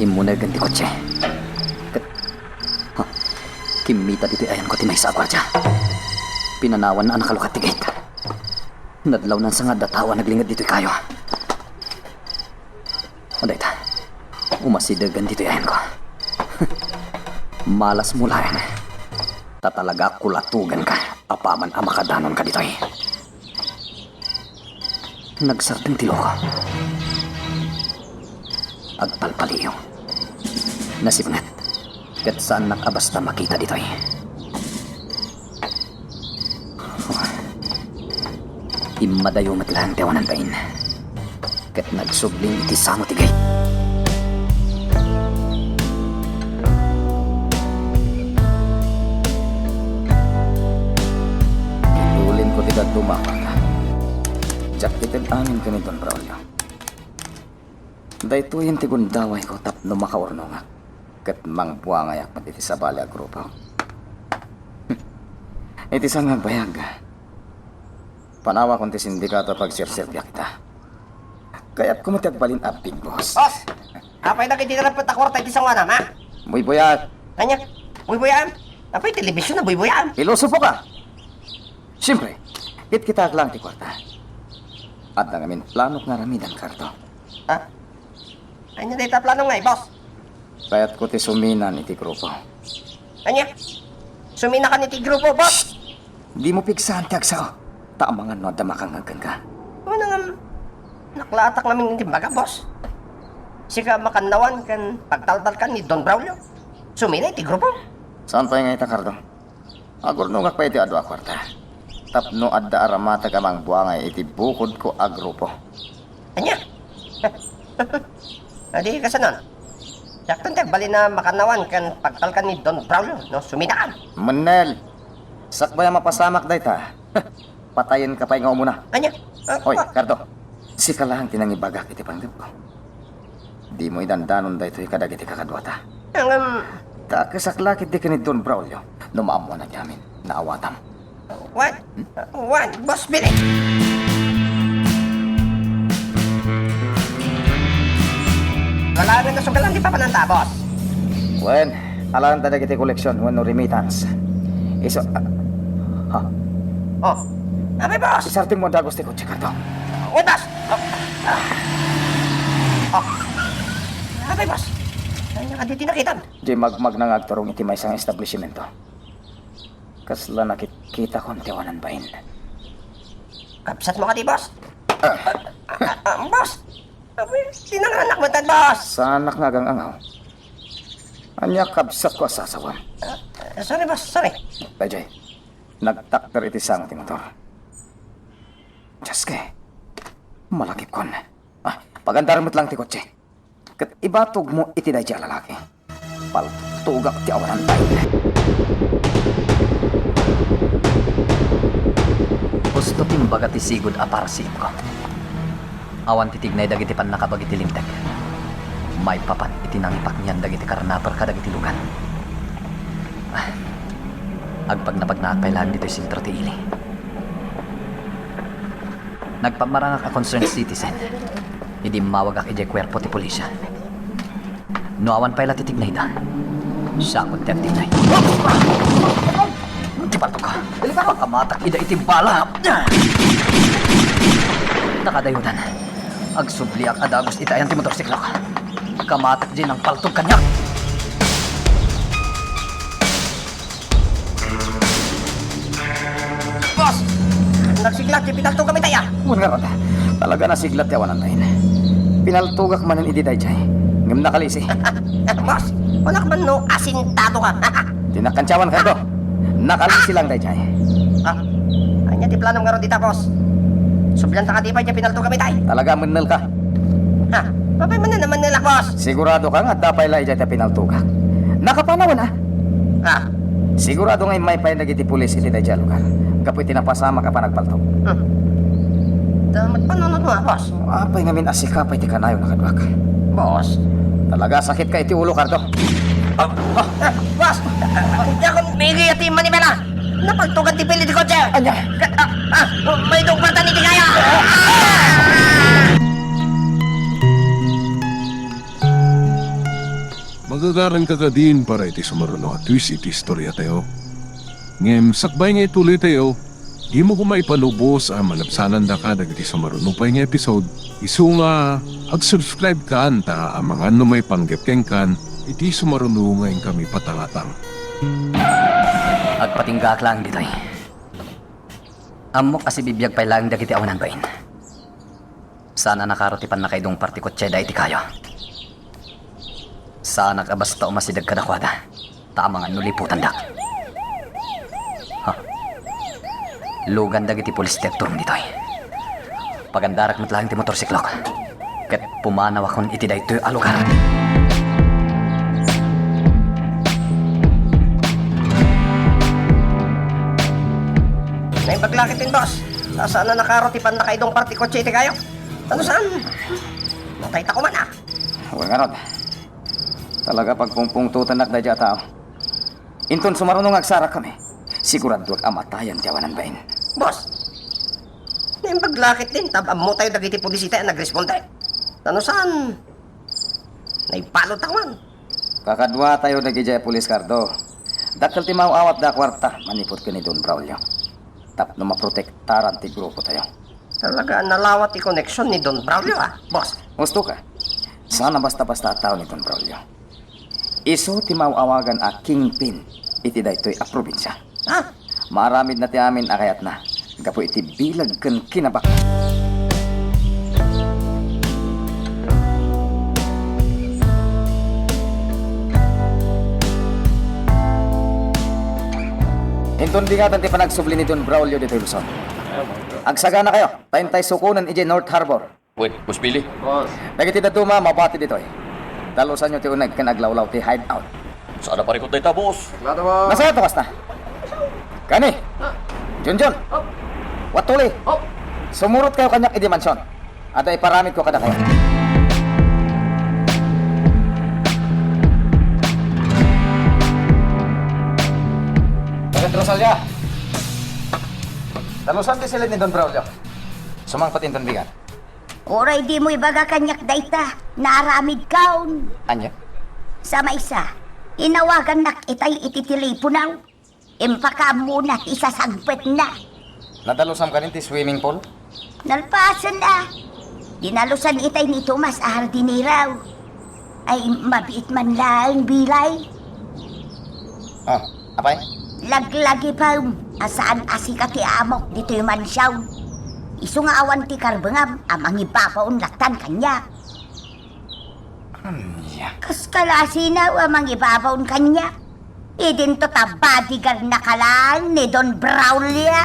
Immunegen ti kotse. Ket, ha, kimmita ditoy ayanko ti maysa a guardia. Pinanawanna a nakalukat ti gate. Nadlawnan sa nga adda tao a naglinged ditoy kayo. O dayta, umasidegen ditoy ayanko. Malasmo laeng. Ta talaga a kulatuganka apaman a makadanonka ditoy. Nagsardeng ti loko. Agpalpaliiw. Nasipnget. Ket saannak a basta makita ditoy. Immadayo met laeng ti awanan bain. Ket nagsubling iti sango ti gate. Itulinko ti dadduma, Juan. Diak ited amin ken ni Don Braulio. Daytoyen ti gundawayko tapno makaurnongak ket mangbuangayak met iti sabali a grupo. Iti saan nga agbayag, panawakon ti sindikato a pagserserbiak ita. Kayatko met ti agbalin a big boss. Boss! Apay dagiti narapet a kuarta iti sangoanam, ha? Buybuyaak. Ania? Buybuyaam? Apay television a buybuyaam? Pilosopo ka! Siempre, kitkitak lang ti kuarta. Adda ngamin planok nga aramidan, Cardo. Ha? Ania dayta plano ngay, boss? Kayatko ti suminan iti grupo. Ania? Suminakan iti grupo, boss? Dimo pigsaan ti agsao. Ta amangan no adda makangngeg kenka. Ano nga, naklaatak ngamin iti baga, boss? Sika makannawan ken pagtaltalkan ni Don Braulio. Sumina iti grupo. Saan pay nga ita, Cardo? Agurnongak pay iti adu a kuarta. Tapno adda aramateg a mangbuangay iti bukodko a grupo. Ania? Adi, kasanon? Diakton ti agbalin a makannawan ken pagtalkan ni Don Braulio no suminakan. Mennel! Sakbay a mapasamak dayta, patayenka pay nga umuna. Ania? Ah, Oy, ah. Cardo, sika laeng ti nangibagak iti panggepko. Dimo idandanon daytoy kadagiti kakaduata. Ngem, Ta kesak la ketdi ken ni Don Braulio no maammoanami amin. Naawatam. Wen, wen, Boss Billy. Wala nga nasugalan ti papananta, boss. Wen, Alaen ta dagiti koleksion wenno remittance. Isu-, ah, ha? Oh, apay, boss? Isartingmo a dagus ti kotse, Cardo. Uy, boss! Oh, ah, oh. Apay, boss? Ania kadi ti nakitam? Diay magmagna nga agturong iti maysa nga establishmento. Kasla nakitkitakon ti awanan bain. Kabsatmo kadi, boss? Ah. Ah, ah, ah, boss! Apay, dinanganak man tan, boss! Saanak nga agang-angaw. Ania kabsatko a sasawam? Ah, ah, sorry, boss. Sorry. Daydiay, nagtakder iti sanga ti motor. Dios ko, malagipkon. Ah, pagandarem met laeng ti kotse. Ket ibatogmo iti daydiay a lalaki. Paltogak ti awanan bain. Husto ti imbaga ti sigud a parasitko. Awan ti tignay dagiti pannakabagi ti Limtek. Maipapan iti nangipaknian dagiti karnaper kadagiti lugan. Ah, agpagnapagnaak pay laeng ditoy sentro ti ili. Nagpammarangak a concerned citizen idi immawagak idiay kuerpo ti pulisya. No awan pay la ti tignayda, siakon ti agtignay. Ti paltogko. Pakamatak ida iti bala. Nakadayodan. Agsubliak a dagus iti ayan ti motorsiklok. Kamatak diay nangpaltog kaniak. Boss! Nagsiglat ti pinaltogam itay, ah! Wen ngarud, talaga nasiglat ti awanan bain. Pinaltogak manen idi daydiay, ngem nakalisi. Boss, kunak man no asintado ka. Dinak kantiawan, Cardo. Nakalisi lang daydiay. Ah, ania ti planom ngarud ita, boss? Sublianta kadi pay ti pinaltogam itay? Talaga, mennelka. Ha? Apay manen a mennelak, boss? Sigurado ka nga adda pay la idiay ti pinaltogak? Nakapanawen, ah? Ah. Sigurado nga immay pay dagiti pulis iti daydiay a lugar gapu iti napasamak a panagpaltog. Hmm. Damet panunotmo, ah, boss? Apay ngamin a sika pay ti kanayon a kaduak? Boss. Talaga sakitka iti ulo, Cardo. Ah, ah, boss! Diakon maigayat ti manibela! Napaltogan ti pili ti kotse! Ania? Ka-, ah, ah, may dungpatan iti kaya! Ah! Magagaranka kadin para iti sumaruno a twist iti istoriatayo. Ngem sakbay nga ituloytayo, dimo koma ipalubos a malabsanandaka dagiti sumaruno pay nga episode, isu nga agsubscribe kan ta amangan no maipanggep kenkan iti sumaruno nga inkami patangatang. Agpatinggaak laeng ditoy. Ammok a sibibiag pay laeng dagiti awanan bain. Saan a nakaro ti pannakaidungpar ti kotseda iti kayo. Saanak a basta umasideg kadakuada, ta amangan no liputandak. Ha? Lugan dagiti pulis ti agturong ditoy. Pagandarak met laeng ti motorsiklok, ket pumanawakon iti daytoy a lugar. Naimbag la ketdin, boss. Saan a nakaro ti pannakaidungpar ti kotse iti kayo. Ano saan? Matay ta koma, ah. Wen ngarud, talaga pagpungpungtotanak daydiay a tao. Inton sumaruno nga agsarakkami, siguraduak a matayan ti awanan bain. Boss, naimbag la ketdin ta ammotayo dagiti pulis itay a nagresponde. Ano saan? Naibaludta koma. Kakaduatayo dagidiay a pulis, Cardo. Dakkel ti maaw-awatda a kuarta manipud ken ni Don Braulio tapno maprotektaran ti grupotayo. Talaga a nalawa ti koneksion ni Don Braulio, ah, boss. Husto ka. Saan a basta-basta a tao ni Don Braulio. Isu ti maaw-awagan a kingpin iti daytoy a probinsia. Ha? Maaramidna ti amin a kayatna gapu iti bileg ken kinabaknang. Inton bingatan ti panagsubli ni Don Braulio ditoy Luzon, agsaganakayo ta intay sukonen idiay North Harbor. Wen, Boss Billy. Boss. Dagiti dadduma, mabati ditoy. Dalusanyo ti uneg ken aglawlaw ti hideout. Saan a parikut dayta, boss? Lada, boss. Nasayato kasta. Kani? Ah. Junjun. Oh. Watuli. Oh. Sumurotkayo kaniak idi mansion. Adda iparamidko kadakayo. Dagan Rosalia. Dalusan ti silid ni Don Braulio. Sumangpet inton bigat. Uray dimo ibaga kaniak dayta, naaramidkon. Ania? Sa maysa, Inawagannak itay iti teleponaw. Impakaammona ti isasangpetna. Nadalusam kadi ti swimming pool? Nalpasen a. Dinalusan itay ni Tomas a hardinero. Ay, mabiit man laeng, Bilay. Oh, apay? Laglagipem a saan a sika ti amok ditoy mansion. Isu nga awan ti karbengam a mangibabaon lattan kaniak. Ania? Kas kalasinaw a mangibabaon kaniak. Idinto ta bodyguard na ka laeng ni Don Braulio.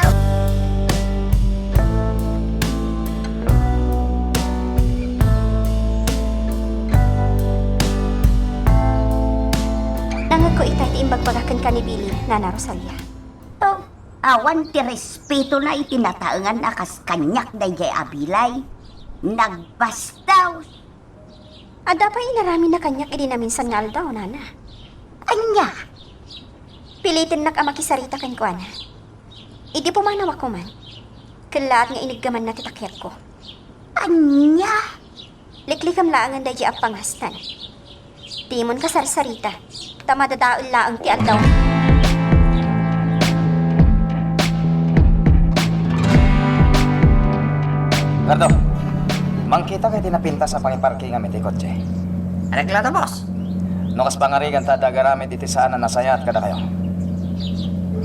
Nangegko itay ti imbagbaga kenka ni Billy, Nana Rosalia. Oh, awan ti respetona iti nataengan a kas kaniak daydiay a Bilay. Nagbastos! Adda pay inaramidna kaniak idi naminsan nga aldaw, Nana. Ania? Pilitennak a makisarita kenkuana. Idi pumanawak man, kellaat nga iniggamanna ti takiagko. Ania? Liklikam laengen daydiay a pangastan. Dimon kasarsarita, ta madadael laeng ti aldaw. Cardo, mangkitak iti napintas a pangiparkingam iti kotse. Areglado, boss. No kas pangarigan ta adda agaramid iti saan a nasayaat kadakayo,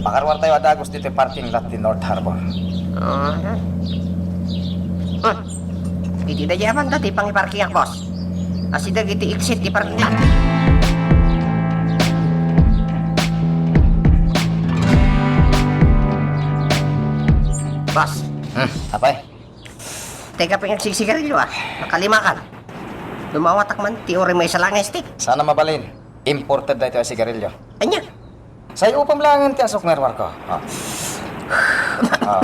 pakaruartayo a dagus ditoy parking lot ti North Harbor. Ah. Hmm. Iti daydiay a banda ti pangiparkingak, boss. Asideg iti exit ti parking lot. Boss. Hmm, apay? Teka, pay agsigsigarilyo, ah. Nakalimakan. Dumawatak man ti uray maysa laeng nga stick. Saan a mabalin. Imported daytoy a sigarilyo. Ania? Say upam laengen ti asukmer, Marco. Ah. Ah.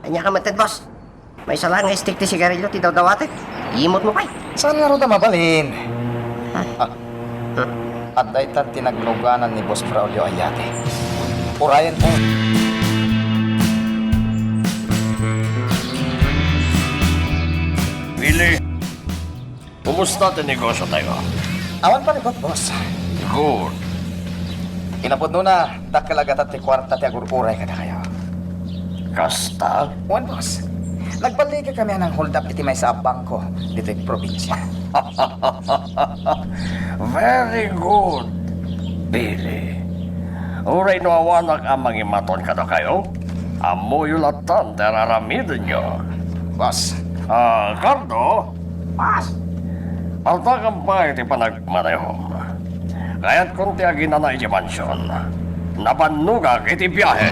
Ania ka met, boss? Maysa laeng nga stick ti sigarilyo ti dawdawatek. Imot mo pay. Saan ngarud a mabalin? Ah. Ah. Adda ita ti nagluganan ni Boss Braulio a yate. Urayen tayo. Billy, kumusta ti negosyo tayo? Awan parigot, boss. Good. Kinapudnona, dakkel a gatad ti kuarta ti agur-uray kadakayo. Kasta? Wen, boss. Nagballigekami a nang-hold up iti maysa a bangko ditoy probinsia. Very good, Billy. Uray no awanak a mangimaton kadakayo, ammoyo lattan ti ar-aramidenyo. Boss. Ah, Cardo? Boss. Paltakan pay ti panagmanehom. Kayatkon ti aginana iti mansion. Nabannogak iti biahe.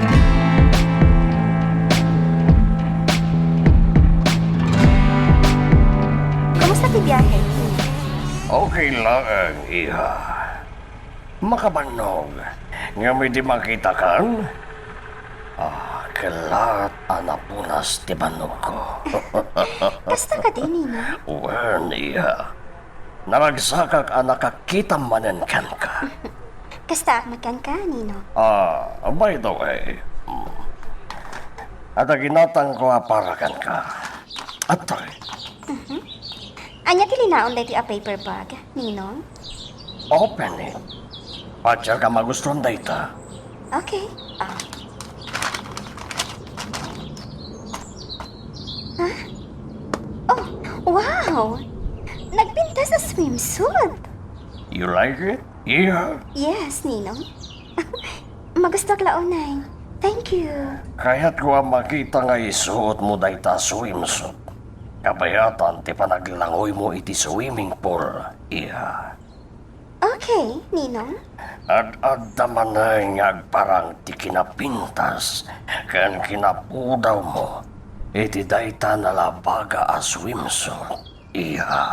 Kumusta ti biahe? Okay laeng, iha. Makabannog. Ngem idi makitakan, ah, kellaat a napunas ti bannogko. Kasta kadi, Nino? Wen, iha. Naragsakak a nakakitam manen kenka. Kastaak met kenka, Nino. Ah, by the way, mm, adda ginatangko a para kenka. Atoy. Mhm. Ania ti linaon daytoy a paper bag, Ninong? Open it. Patiarka magustuan dayta. Okay. Ah. Ah? Oh, wow! Nagpintas a swimsuit! You like it? Yeah. Yes, Ninong. Magustuak la unay. Thank you. Kayatko a makita nga isuot mo dayta a swimsuit. Kabayatan ti panaglangoy mo iti swimming pool, iha. Okay, Ninong. Ad-adda manen nga agparang ti kinapintas ken kinapudaw mo iti dayta nalabaga a swimsuit, iha.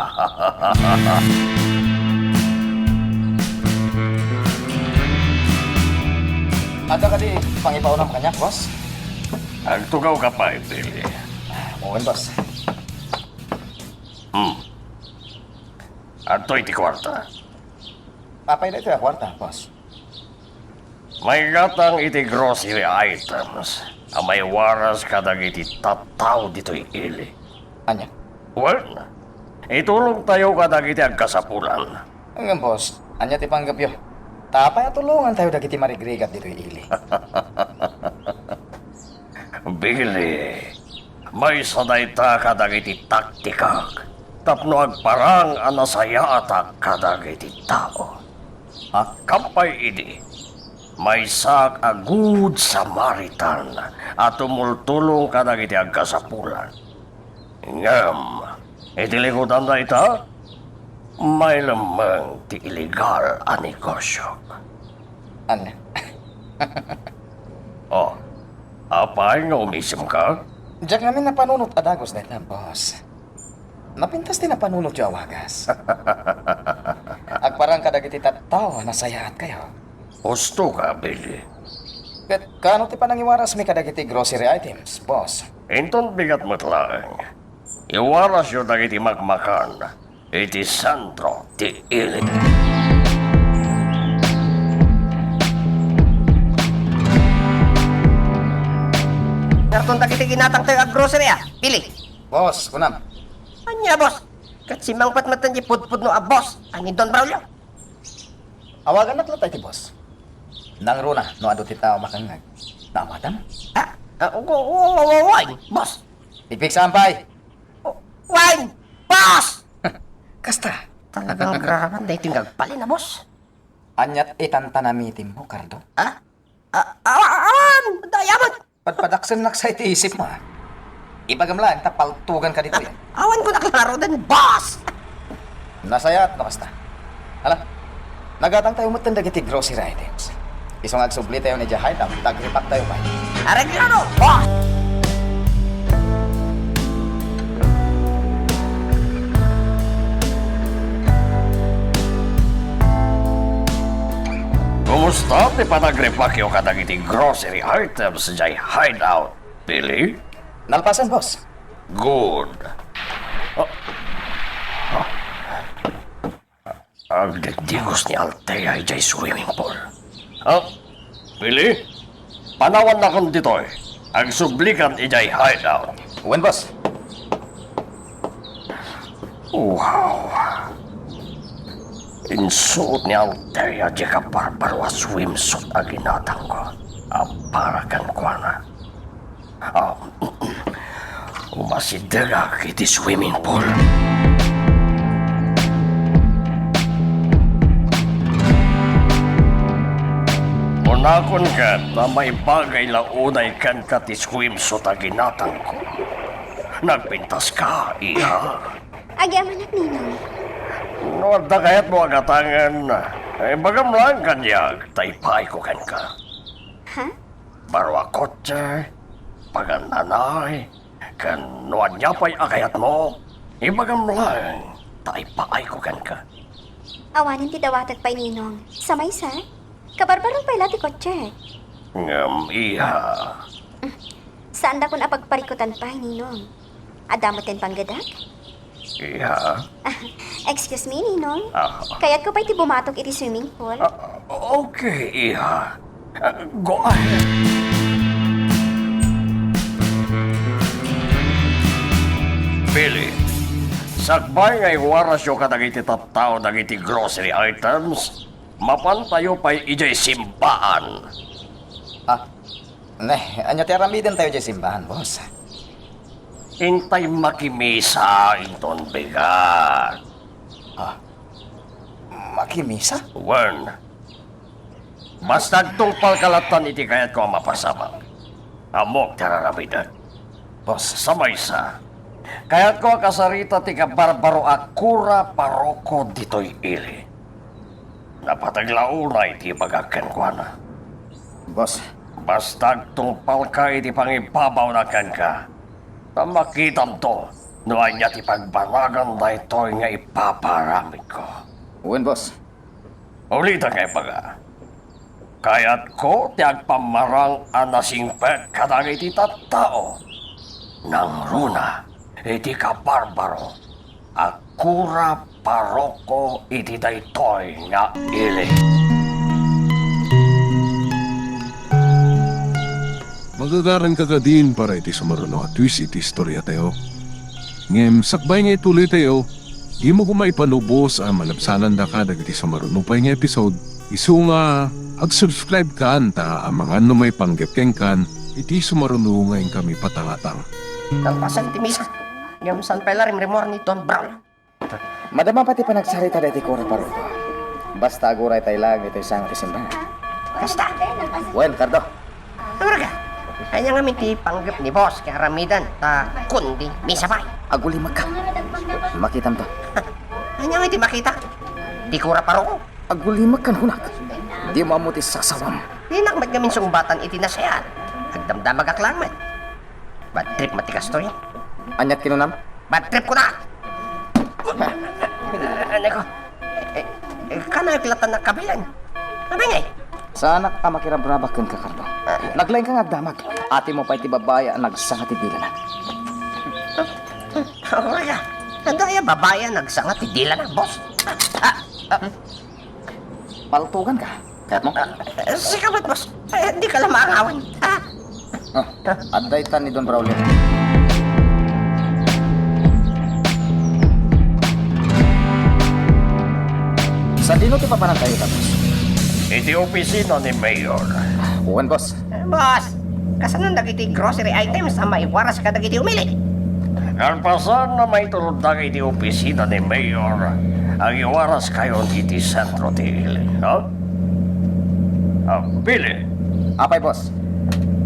Adda kadi pangipaunam kaniak, boss? Agtugawka pay, Billy. Wen, boss. Hmm. Adtoy ti kuarta. Apay daytoy a kuarta, boss? Maigatang iti grocery items a maiwaras kadagiti tattao ditoy ili. Ania? Wen, itulongtayo kadagiti agkasapulan. Ngem, boss, Ania ti panggepyo? Ta apay a tulongantayo dagiti marigrigat ditoy ili? Billy, maysa dayta kadagiti taktikak tapno agparang a nasayaatak kadagiti tao. Ha? Kampay idi, maysaak a Good Samaritan a tumultulong kadagiti agkasapulan. Ngem, iti likudan dayta, mailemmeng ti illegal a negosyo. Ania? Oh, apay nga umisemka? Diak ngamin napanunot a dagus dayta, boss. Napintas ti napanunotyo a wagas. Agparang kadagiti tattao a nasayaatkayo. Husto ka, Billy. Ket kaano ti panangiwarasmi kadagiti grocery items, boss? Inton bigat met laeng, iwarasyo dagiti makmakan iti sentro ti ili. Karton dagiti ginatangtayo a grocery, a, Billy. Boss, kunam. Ania, boss? Ket simmangpet met ti pudpudno a boss a ni Don Braulio. Awagannak latta iti boss. Nangruna no adu ti tao makangngeg. Naawatan? Ah, ah, wa-, wa-, wa-, wa-, wen, boss. Pigpigsaan pay. Wa-, wen, boss! Kasta. Talaga nga agraraman daytoy nga agbalin a boss. Aniat itan ta namitimmo, Cardo? Ah? Ah, ah, ah, ah, dayawet! Padpadaksennak sa iti isipmo, a. Ibagam laeng ta paltuganka ditoy. Awan ko naklaro den, boss! Nasayaat no kasta. Hala, nagatangtayo metten dagiti grocery items. Isu nga agsublitayon idiay hideout, ta agrepaktayo pay. Areglado, boss! Kumusta ti panagrepakyo kadagiti grocery items idiay hideout, Billy? Nalpasen, boss. Good. Ah. Ah. Agdiddigos ni Althea idiay swimming pool. Ah, Billy? Panawannakon ditoy. Agsublikan idiay hideout. Wen, boss. Wow. Insuot ni Althea diay kabarbaro a swimsuit a ginatangko a para kenkuana. Ah, umasidegak iti swimming pool. Kunakon ket a maibagay la unay kenka ti swimsuit a ginatangko. Nagpintaska, iha? Agyamanak, Ninong. No adda kayatmo a gatangen, ibagam laeng kaniak, ta ipaayko kenka. Ha? Baro a kotse, pagan-anay, ken no ania pay a kayatmo, ibagam laeng, ta ipaayko kenka. Awanen ti dawatek pay, Ninong. Sa maysa, kabarbaro pay la ti kotse. Ngem, iha. Saandakon a pagparikutan pay, Ninong. Adda metten panggedak? Iha? Excuse me, Ninong. Ah. Kayatko pay ti bumatok iti swimming pool. Ah, okay, iha. Ah, go ahead. Billy, sakbay nga iwarasyo kadagiti tattao dagiti grocery items, mapantayo pay idiay simbaan. Ah, ne, ania ti aramidentayo idiay simbaan, boss? Intay makimisa inton bigat. Ah, makimisa? Wen, basta agtungpalka lattan iti kayatko a mapasabak. Ammok ti ar-aramidek. Boss. Sa maysa, kayatko a kasarita ti kabarbaro a kura paroko ditoy ili. Napateg la unay ti ibagak kenkuana. Boss. Basta agtungpalka iti pangibabawna kenka, ta makitamto no ania ti pagbanagan daytoy nga ipapaaramidko. Wen, boss. Ulitek nga ibaga, kayatko ti agpammarang a nasingpet kadagiti tattao. Nangruna iti kabarbaro a kura paroko iti daytoy nga ili. Magagaranka kadin para iti sumaruno a twist iti istoriatayo. Ngem sakbay nga ituloytayo, Dimo koma ipalubos a malabsanandaka dagiti sumaruno pay nga episode, isu nga ag-subscribe kan ta amangan no maipanggep kenkan iti sumaruno nga inkami patangatang. Nalpasen ti misa, ngem saan pay la rimrimmuar ni Don Braulio. Madama pay ti panagsarita daytoy kura paroko. Basta aguray tay laeng iti sango ti simbahan. Kasta. Wen, Cardo. Awarga, ania ngamin ti panggep ni boss ken aramiden ta kundi misa pay? Agulimakka. Makitam to. Ania ngay ti makita? Ti kura paroko? Agulimakkan kunak. Dimo ammo ti saksawam. Dinak met ngamin sungbatan iti nasayaat. Agdamdamagak laeng met. Bad trip met ti kastoy. Aniat kinunam? Bad trip kunak! Aneko. Eh, eh, kanaek latta nagkabilan. Abingay. Saanak a makirabrabak kenka, Cardo. Naglaingka nga agdamag. Atimo pay ti babai a nagsanga ti dilana. Awarga. Adu aya babai a nagsanga ti dilana, boss? Ah, ah, ah. Paltuganka. Kayatmo? Ah, eh, sika met, boss. Eh, dika la maangawan. Ah. Ah, adda itan ni Don Braulio. Sadino ti papanantayo, boss? Iti opisina ni Mayor. Wen, boss. Eh, boss, kasano dagiti grocery items a maiwaras kadagiti umili? Kalpasan a maiturod dagiti opisina ni Mayor, agiwaraskayon iti sentro ti ili, ha? Ah, Billy. Apay, boss?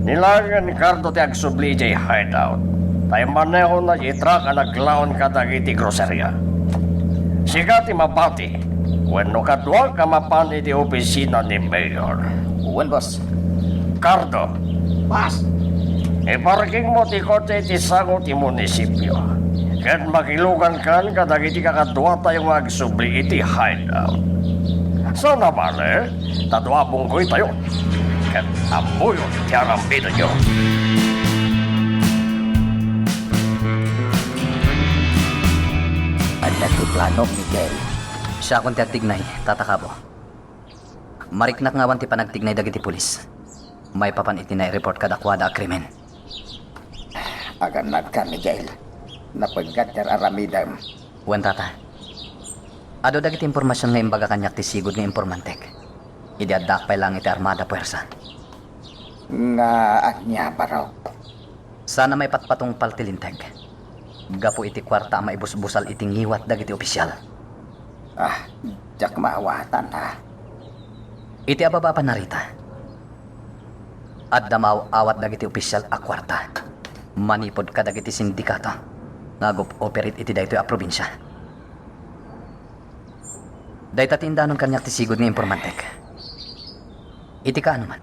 Ni laengen ni Cardo ti agsubli idiay hideout. Ta immanehona ti truck a naglaon kadagiti groseria. Sika ti mabati wenno kaduak a mapan iti opisina ni Mayor. Wen, boss. Cardo. Boss. Iparkingmo ti kotse iti sango ti munisipio. Ket makilugankan kadagiti kakaduatayo nga agsubli iti hideout. Saan a bale, ta dua a bunggoytayo. Ket ammoyo ti aramidenyo. Adda ti plano, Miguel. Siakon ti agtignay, Tata Cabo. Mariknak nga awan ti panagtignay dagiti pulis maipapan iti nai-report kadakuada a krimen. Agannadka, Miguel. Napeggad ti ar-aramidem. Wen, Tata. Adu dagiti impormasion nga imbaga kaniak ti sigud nga informantek idi addaak pay laeng iti armada puersa. Nga ania, Barok? Saan a maipatpatungpal ti linteg gapu iti kuarta a maibusbusal iti ngiwat dagiti opisial. Ah, diak maawatan, ha? Iti ababa a pannarita, adda maaw-awat dagiti opisial a kuarta manipud kadagiti sindikato nga agup-operate iti daytoy a probinsia. Dayta ti indanon kaniak ti sigud nga informantek. Iti kaano man,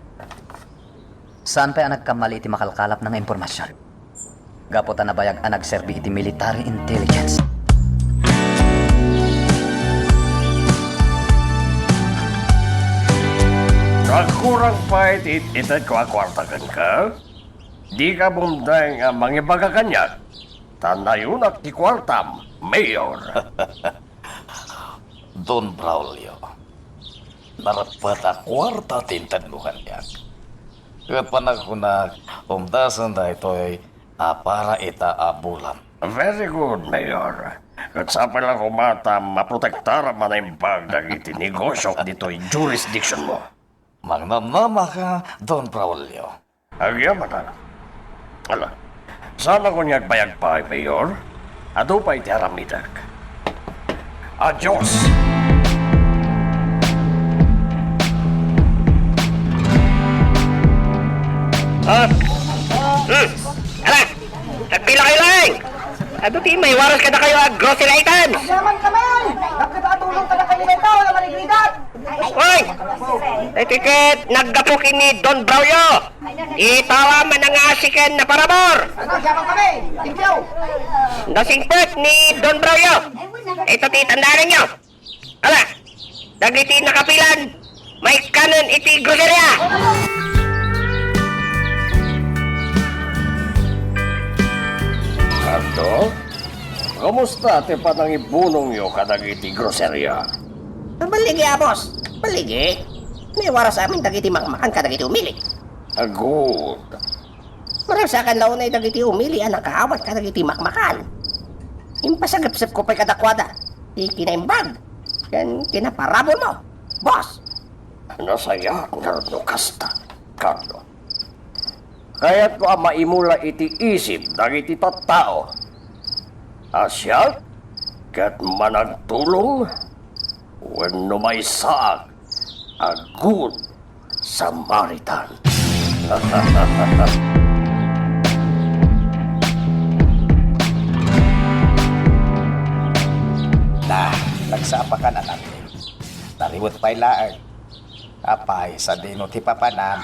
saan pay a nagkammali iti makalkalapna nga impormasion gapu ta nabayag a nagserbi iti military intelligence. Nagkurang pay ti it-itedko a kuarta kenka? Dika bumdeng a mangibaga kaniak, ta nayunak ti kuartam, Mayor. Don Braulio, nareppet a kuarta ti intedmo kaniak. Ket panagkunak, umdasen daytoy a para ita a bulan. Very good, Mayor. Ket sapay la koma ta maprotektaram a naimbag dagiti negosiok ditoy jurisdiction-mo. Mangnamnamaka, Don Braulio. Agyamanak. Ala, saan a koma nga agbayag pay, Mayor? Adu pay ti aramidek. Adios! Ah, hmm. Ala, nagpila kayo laeng? Adu ti maiwaras kadakayo a grocery items. Yaman kami! Nagkakatulong kadakayo nito, wala manigrigat! Hoy! Iti ket naggapu ken ni Don Braulio. Itawa manangasi ken naparabur. Ano, yaman kami! Thank you! Nasingpet ni Don Braulio. Ito ti tandaan ninyo. Ala, dagiti nakapilan, maikkanen iti groceria. Ano? Kumusta ti panangibunongyo kadagiti groseria? Balligi, a boss. Balligi. Naiwaras amin dagiti makmakan kadagiti umili. Ah, good. Maragsakan la unay dagiti umili a nakaawat kadagiti makmakan. Impasagepsepko pay kadakuada. ti kinaimbag ken kinaparabur mo, boss. Nasayaat ngarud no kasta, Carlo. Kayatko a maimula iti isip dagiti tattao a siak ket managtulong wenno maysaak a good Samaritan. Na, nagsapa ka na natin. Nariwet pay laeng. Apay, sadino ti papanam?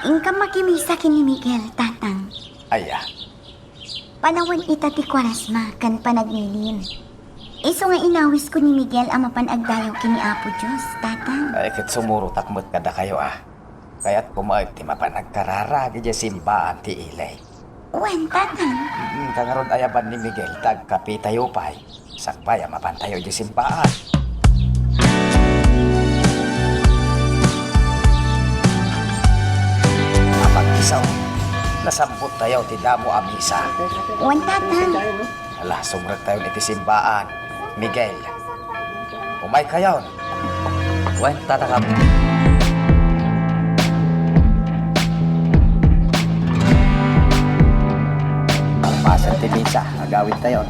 Inka makimisa ken ni Miguel, Tatang. Aya. Panawen ita ti Kuaresma ken panagmilin. Isu nga inawisko ni Miguel a mapan agdayaw ken ni Apo Dios, Tatang. Ay, ket sumurotak met kadakayo, a. Kayatko met ti mapan agkararag idiay simbaan ti ili. Wen, Tatang. Mm, kangarod ayaban ni Miguel ta agkapitayo pay. Sakbay a mapantayo idiay simbaan. Apag-iso, nasambuttayo ti damo a misa. Wen, Tatang. Ala, sumrektayon iti simbaan. Miguel, umaykayon. Wen, Tatang. Pasen ti misa, agawidtayon.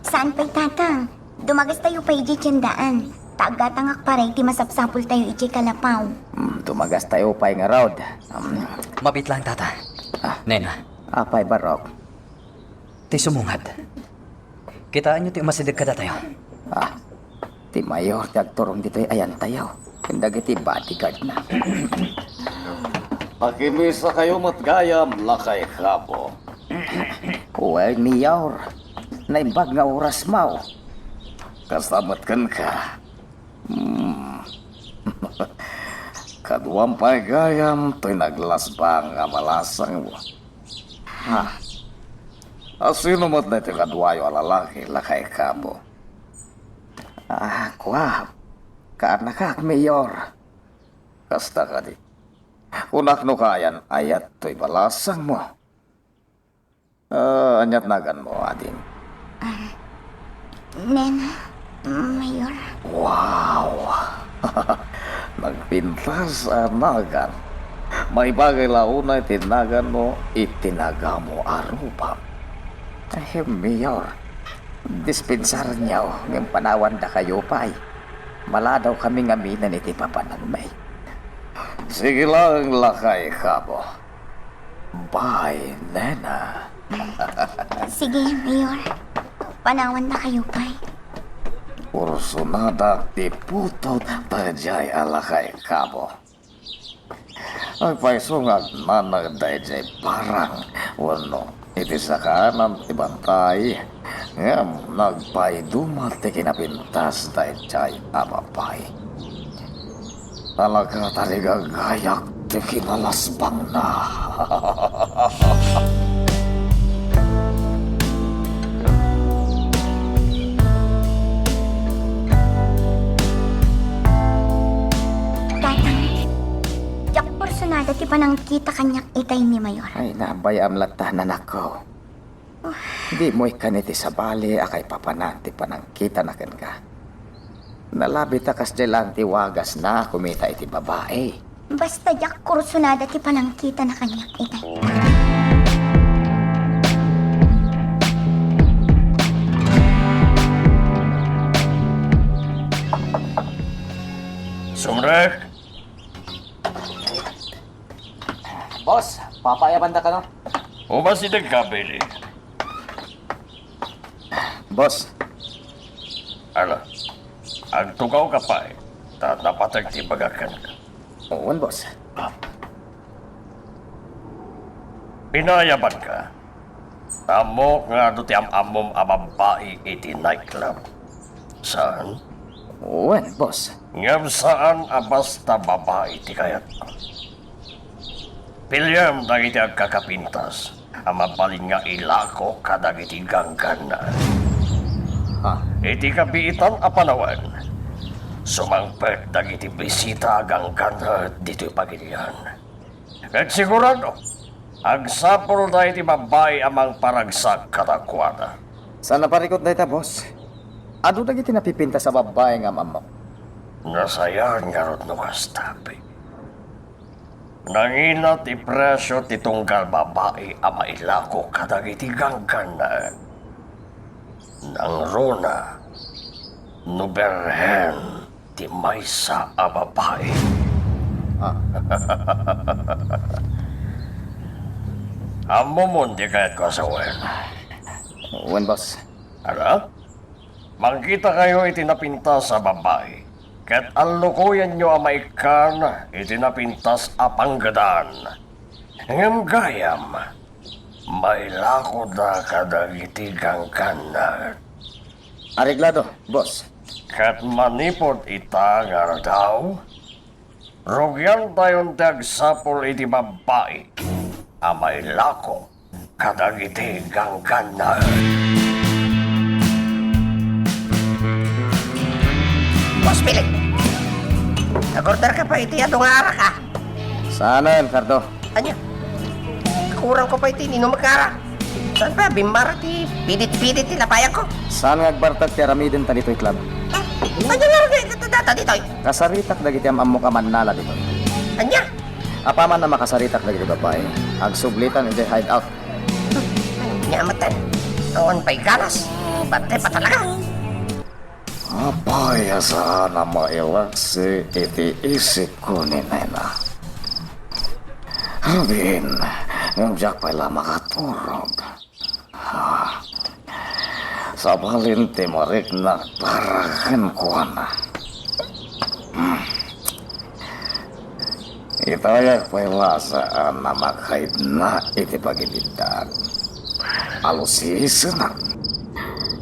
Saan pay, Tatang? Dumagastayo pay idiay tiendaan. Ta aggatangak pay iti masapsapultayo idiay kalapaw. Hmm, dumagastayo pay ngarud. Hmm. Mabit lang, Tata. Ah. Nena. Apay, Barok? Ti sumungad. Kitaenyo ti umasideg kadatayo. Ah, ti mayor ti agturong ditoy ayantayo ken dagiti bodyguardna. Pakimisakayo met gayam, Lakay Kabo. Well, Mayor, naimbag nga oras mo. Kasta met kenka. Hmm. Kaduam pay gayam toy naglasbang a balasangmo. Ha? A, sino met daytoy kaduayo a lalaki, Lakay Kabo? Ah, kua, kaannakak, Mayor. Kasta kadi. Kunak no kaayan-ayat toy balasangmo. Ah, aniat naganmo, ading? Ah, Nena, Mayor. Wow! Nagpintas a nagan. Maibagay la unay ti naganmo iti nagamo a rubam. Ahem, Mayor. Dispensarenyo ngem panawandakayo pay. Maladawkami ngaminen iti papanagmi. Sige laeng, Lakay Kabo. Bye, Nena. Sige, Mayor. Panawannakayo pay. Kursonadak ti putot daydiay a Lakay Kabo. Agpayso nga agnanaed daydiay barang wenno iti sakaanan ti bantay, ngem nagpaiduma ti kinapintas daydiay a babai. Talaga, tarigagayak ti kinalasbangna. Tatang, diak personada ti panangkita kaniak itay ni Mayor. Ay, nabayam latta, nanakko. Dimo ikkan iti sabali a kaipapanan ti panangkitana kenka. Nalabit a kasdiay laeng ti wagasna a kumita iti babai. Basta diak kursunada ti panangkitana kaniak ita. Sumrek! Boss, papaayabanda kano? Umasidegka, Billy. Boss. Ala, agtugawka pay, ta napateg ti bagak kenka. Wen, boss. Pinaayabanka. Ammok nga adu ti am-ammom a babbai iti nightclub. Saan? Wen, boss. Ngem saan a basta babai ti kayatmo. Piliam dagiti agkakapintas a mabalin nga ilako kadagiti gangganna. Ha? Iti kabiitan a panawen, sumangpet dagiti bisita a gangganna ditoy pagilian. Ket sigurado, agsapulda iti babbai a mangparagsak kadakuada. Saan a parikut dayta, boss? Adu dagiti napipintas a babbai nga am-ammok. Nasayaat ngarud no kasta, Pi. Nangina ti presio ti tunggal babai a mailako kadagiti ganggannaet. Nangruna no berhen ti maysa a babai. Ah. Ammomon ti kayatko a sawen. Wen, boss. Ano? Mangkitakayo iti napintas a babai, ket allukoyenyo a maikkan iti napintas a panggedan. Ngem gayam, mailakoda kadagiti ganggannaet. Areglado, boss. Ket manipud ita nga aldaw, rugiantayon ti agsapul iti babbai a mailako kadagiti ganggannaet. Boss Felix, nag-order ka pay iti adu nga arak, a? Saanen, Cardo? Ania? Kakurangko pay ti ininum nga arak. Saan pay a bimmara ti pidit-pidit ti labayagko? Saan nga agbartak ti aramidenta ditoy club? Ah, ania nga aramid dayta ditoy? Kasaritak dagiti am-ammok a mannala ditoy. Ania? Apaman a makasaritak dagiti babbai, agsublitan idiay hideout. Ania met, awan pay ganas. Bantay pa talaga. Apay a saan a mailaksi iti isipko ni Nena. Rubin, ngem diak pay la makaturog. Ah, sabalin ti mariknak para kenkuana. Hmm. Itayak pay la saan a makaidna iti pagibitdan. Alusisenak.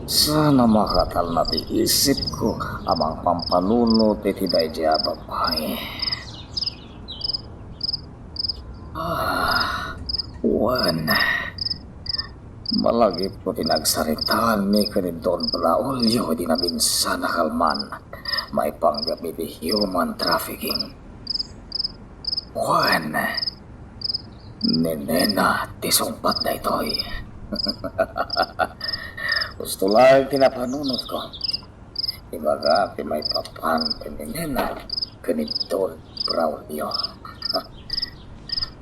Saan a makatalna ti isipko a mangpampanunot iti daydi a babai. Ah, wen. Malagipko ti nagsaritaanmi ken ni Don Braulio idi nabinsan a kalman maipanggep iti human trafficking. Wen, ni Nena ti sungbat daytoy. Husto laeng ti napanunotko. Ibaga ti maipapan ken ni Nena ken ni Don Braulio.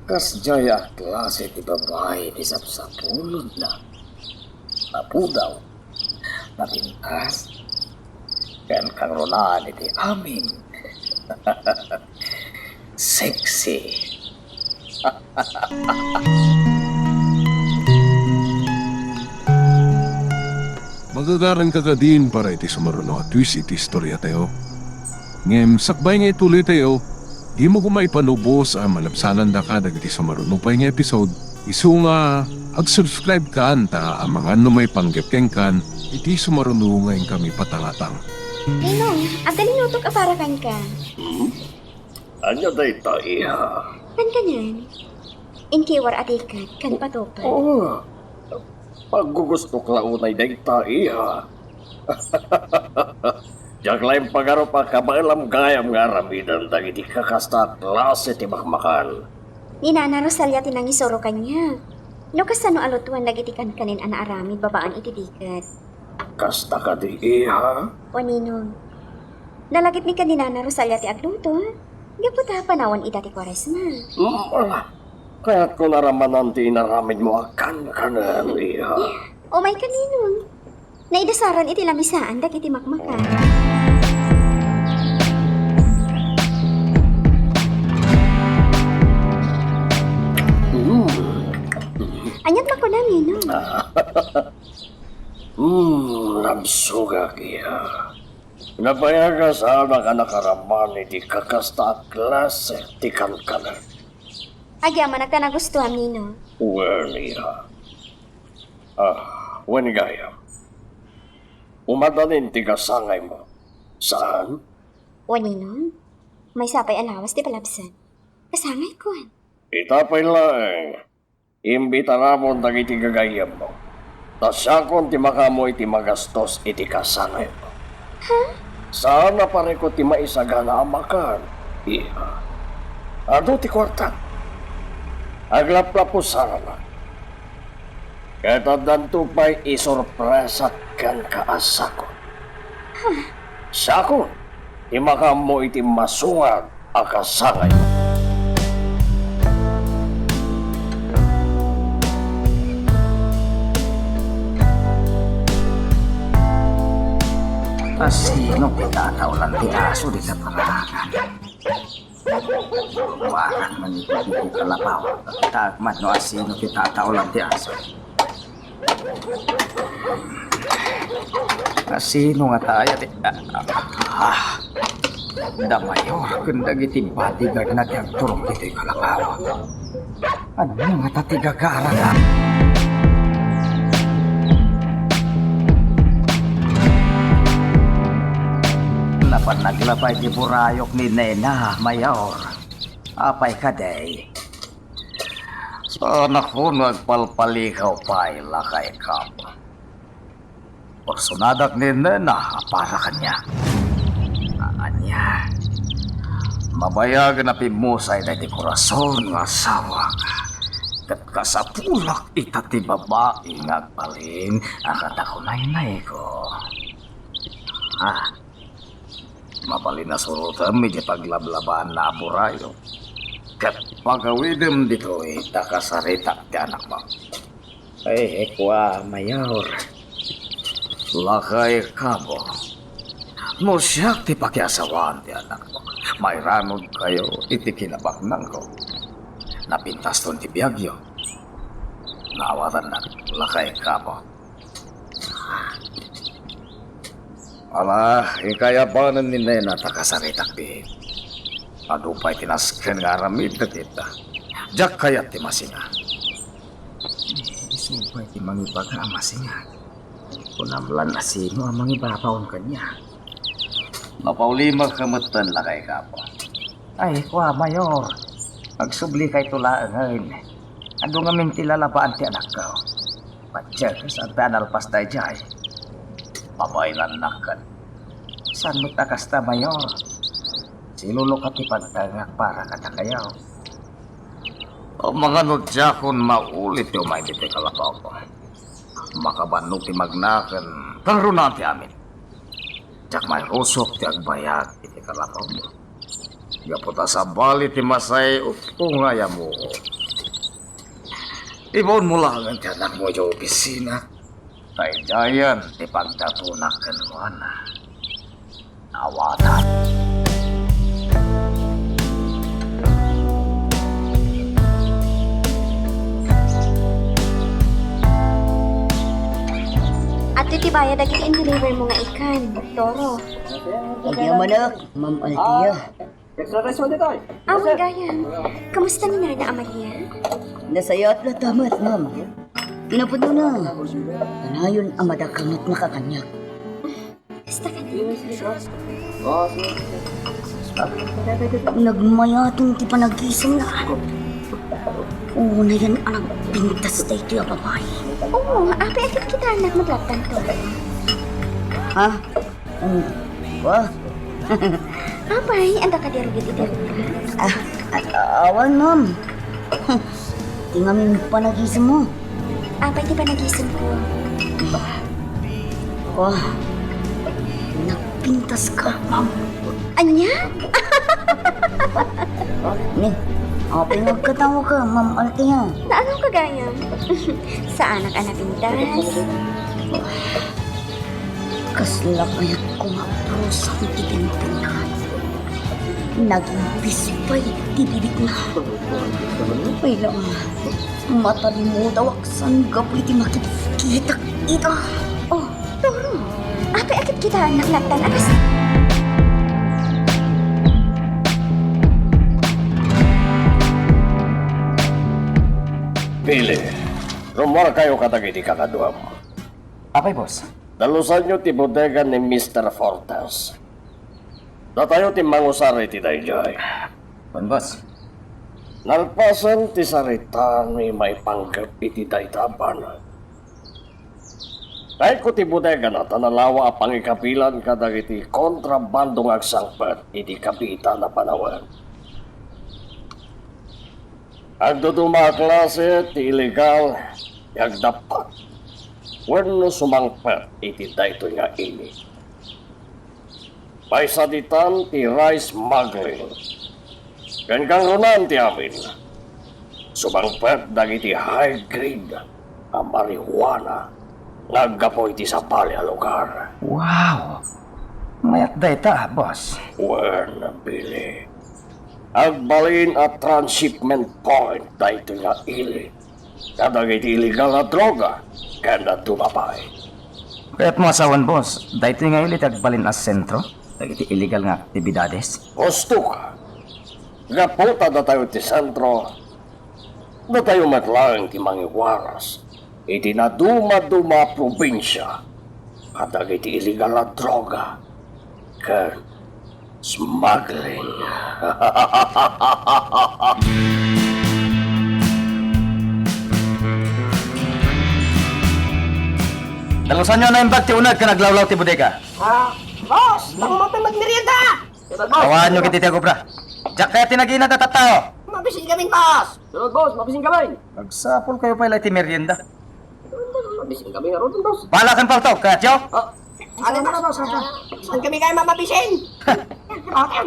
Kasdiay a klase ti babai ti sapsapulodna. Mapudaw, mapintas, ken kangrunaan iti amin. Sexy. Magagaranka kadin para iti sumaruno a twist iti istoriatayo. Ngem sakbay nga ituloytayo, dimo koma ipanubos a malabsanandaka dagiti sumaruno pay nga episode, isu nga ag-subscribe kan ta amangan no maipanggep kenkan iti sumaruno nga inkami patangatang. Ninong, agkalinutok a para kenka. Hmm? Ania dayta, iha? Kankanan. Inkiwar a tiket ken patupad. Oh, paggugustok la unay dayta, iha. Diak la impagarup a kabaelam gayam nga aramiden dagiti kakasta a klase ti makmakan. Ni Nana Rosalia ti nangisuro kaniak. No kasano a lutoen dagiti kankanen a naaramid babaen iti tiket. Kasta kadi, iha? O, Ninong. Nalagipmi ken ni Nana Rosalia ti agluto, gapu ta panawen ida ti Kuaresma. Mm, ala. Kayatko naramanan ti inaramidmo a kankanen, iha. Umayka, Ninong. Naidasaran iti lamisaan dagiti makmakan. Mm. Aniat makuna, Ninong? Mm, nabsogak, iha. Nabayag a saanak a nakaraman iti kakasta a klase ti kankanen. Agyamanak ta nagustuam, Ninong. Wen, iha. Ah, wen gayam. Umadanin ti kasangaymo. Saan? Wen, Ninong. Maysa pay a lawas ti palabsan. Kasangayko. Ita pay laeng, imbitaramon dagiti gagayyemmo. Ta siakon ti makaammo iti magastos iti kasangaymo. Ha? Saan a parikut ti maisagana a makan, iha. Adu ti kuarta. Aglaplapo sarana. Ket addanto pay isurpresak kenka a sakon. Sakon ti makaammo iti masungad a kasangay. Asino ti tataulan ti aso dita paraangan? Warak man iti kalapaw. Takmat no asino ti tataulan ti aso. Asino nga tayo ti, ah, ah, da Mayor ken dagiti bodyguardna ti agturong ditoy kalapaw. Ania ngata ti gagaragan? Napan naglabay ti burayok ni Nena, Mayor. Apay kadi? Saanakon nga agpalpalikaw pay, Lakay Kap. Personadak ni Nena a para kaniak. Ania, mabayagen a pimmusay daydi korason nga asawak. Ket kasapulak ita ti babai nga agbalin a kadakunaynayko. Ah, mabalin a surotem idiay paglablabaanna a burayok. Ket pagawidem ditoy ta kasaritak ti anakmo. Ay, kua, Mayor. Lakay Kabo, no siak ti pakiasawaan ti anakmo, mairanudkayo iti kinabaknangko. Napintaston ti biagyo. Naawatannak, Lakay Kabo. Ala, inkayabanen ni Nena ta kasaritak, biit. Adu pay ti nasken nga aramid dagita. Diak kayat ti masinga. Isu pay ti mangibaga a masinga. Kunam lan a sino a mangibabaon kaniak. Mapaulimek ka metten, Lakay Kabo. Ay, kua, Mayor. Agsublikayo laengen. Adu ngamin ti lalabaan ti anakko. Patse, saan pay a nalpas daydiay? Mabainannak ket. Saan met a kasta, Mayor? Silulukat ti pagtengak para kadakayo. Amangan no diakon mauli ti umay ditoy kalapawko. Makabannog ti magnaken, kangrunaan ti amin. Diak mairusok ti agbayag iti kalapawmo. Gapu ta sabali ti masay-utko nga ayamuko. Ibaonmo laengen ti anakmo idiay opisina. Daydiayen ti pagdatonak kenkuana. Awatam. Adtoy ti bayad dagiti in-deliver mo nga ikan, Toro. Thank you, manak, Ma'am Althea. Extra rice mo ditoy. Awan gayam. Kamusta ni Nana Amalia? Nasayaat latta met, ma'am. Kinapudnona. Kanayon a madakamatnaka kaniak. Basta kaniak. Nagmayat ti panagisamna. Unayen a nagpintas daytoy a babai. Oo, apay a kitkitaennak met latta, Toro. Ha? Hmm. Wa? Apay, adda kadi rugi iti rugi? Ah, a-, awan, ma'am. Ti ngamin panagisemmo. Apay ti panagisemko? Wa? Nagpintaska, ma'am. Ania? Ni, apay nga agkataoka, Ma'am Althea? Naano ka gayam? Saanak a napintas. Kasla kayatko nga apusan ti bingtingna. Nagimpis pay ti bibigna. Ay, lang, matalimudawak saan gapu iti makitkitak ita. Oh, Toro, apay a kitkitaennak latta a kas- Pili, rummuarkayo kadagiti kakaduam. Apay, boss? Dalusanyo ti bodega ni Mister Fortes. Datayo ti mangusar iti daydiay. Wen, boss. Nalpasen ti sarita ni maipanggep iti dayta a banag. Kayatko ti bodegana ta nalawa a pangikabilan kadagiti kontrabando nga agsangpet iti kabiitan a panawen. Agduduma a klase ti illegal ti agdappat wenno sumangpet iti daytoy nga ili. Maysa ditan ti rice smuggling. Ken kangrunan ti amin, sumangpet dagiti high grade a marijuana nga aggapu iti sabali a lugar. Wow! Mayat dayta, boss. Wen, Billy, agbalin a transshipment point daytoy nga ili kadagiti illegal a droga ken a dumapay. Kayatmo a sawen, boss, daytoy nga ili ti agbalin a sentro dagiti illegal nga aktibidades? Husto ka. Gapu ta datayo ti sentro, datayo met laeng ti mangiwaras iti nadumaduma a probinsia kadagiti illegal a droga ken smuggling. Dalusanyo a naimbag ti uneg ken aglawlaw ti bodega. Ah, boss, damo met ti magmerienda. Awaganyo ketdi ti agobra. Diak kayat ti naginad a tattao. Mabisin kami, boss. Sunod, boss, mabisin kami. Agsapulkayo pay la iti merienda. Mabisin kami ngarud, boss. Bala ken paltok, kayatyo? Ah, ano, boss? Saan kami kayo mamabisin?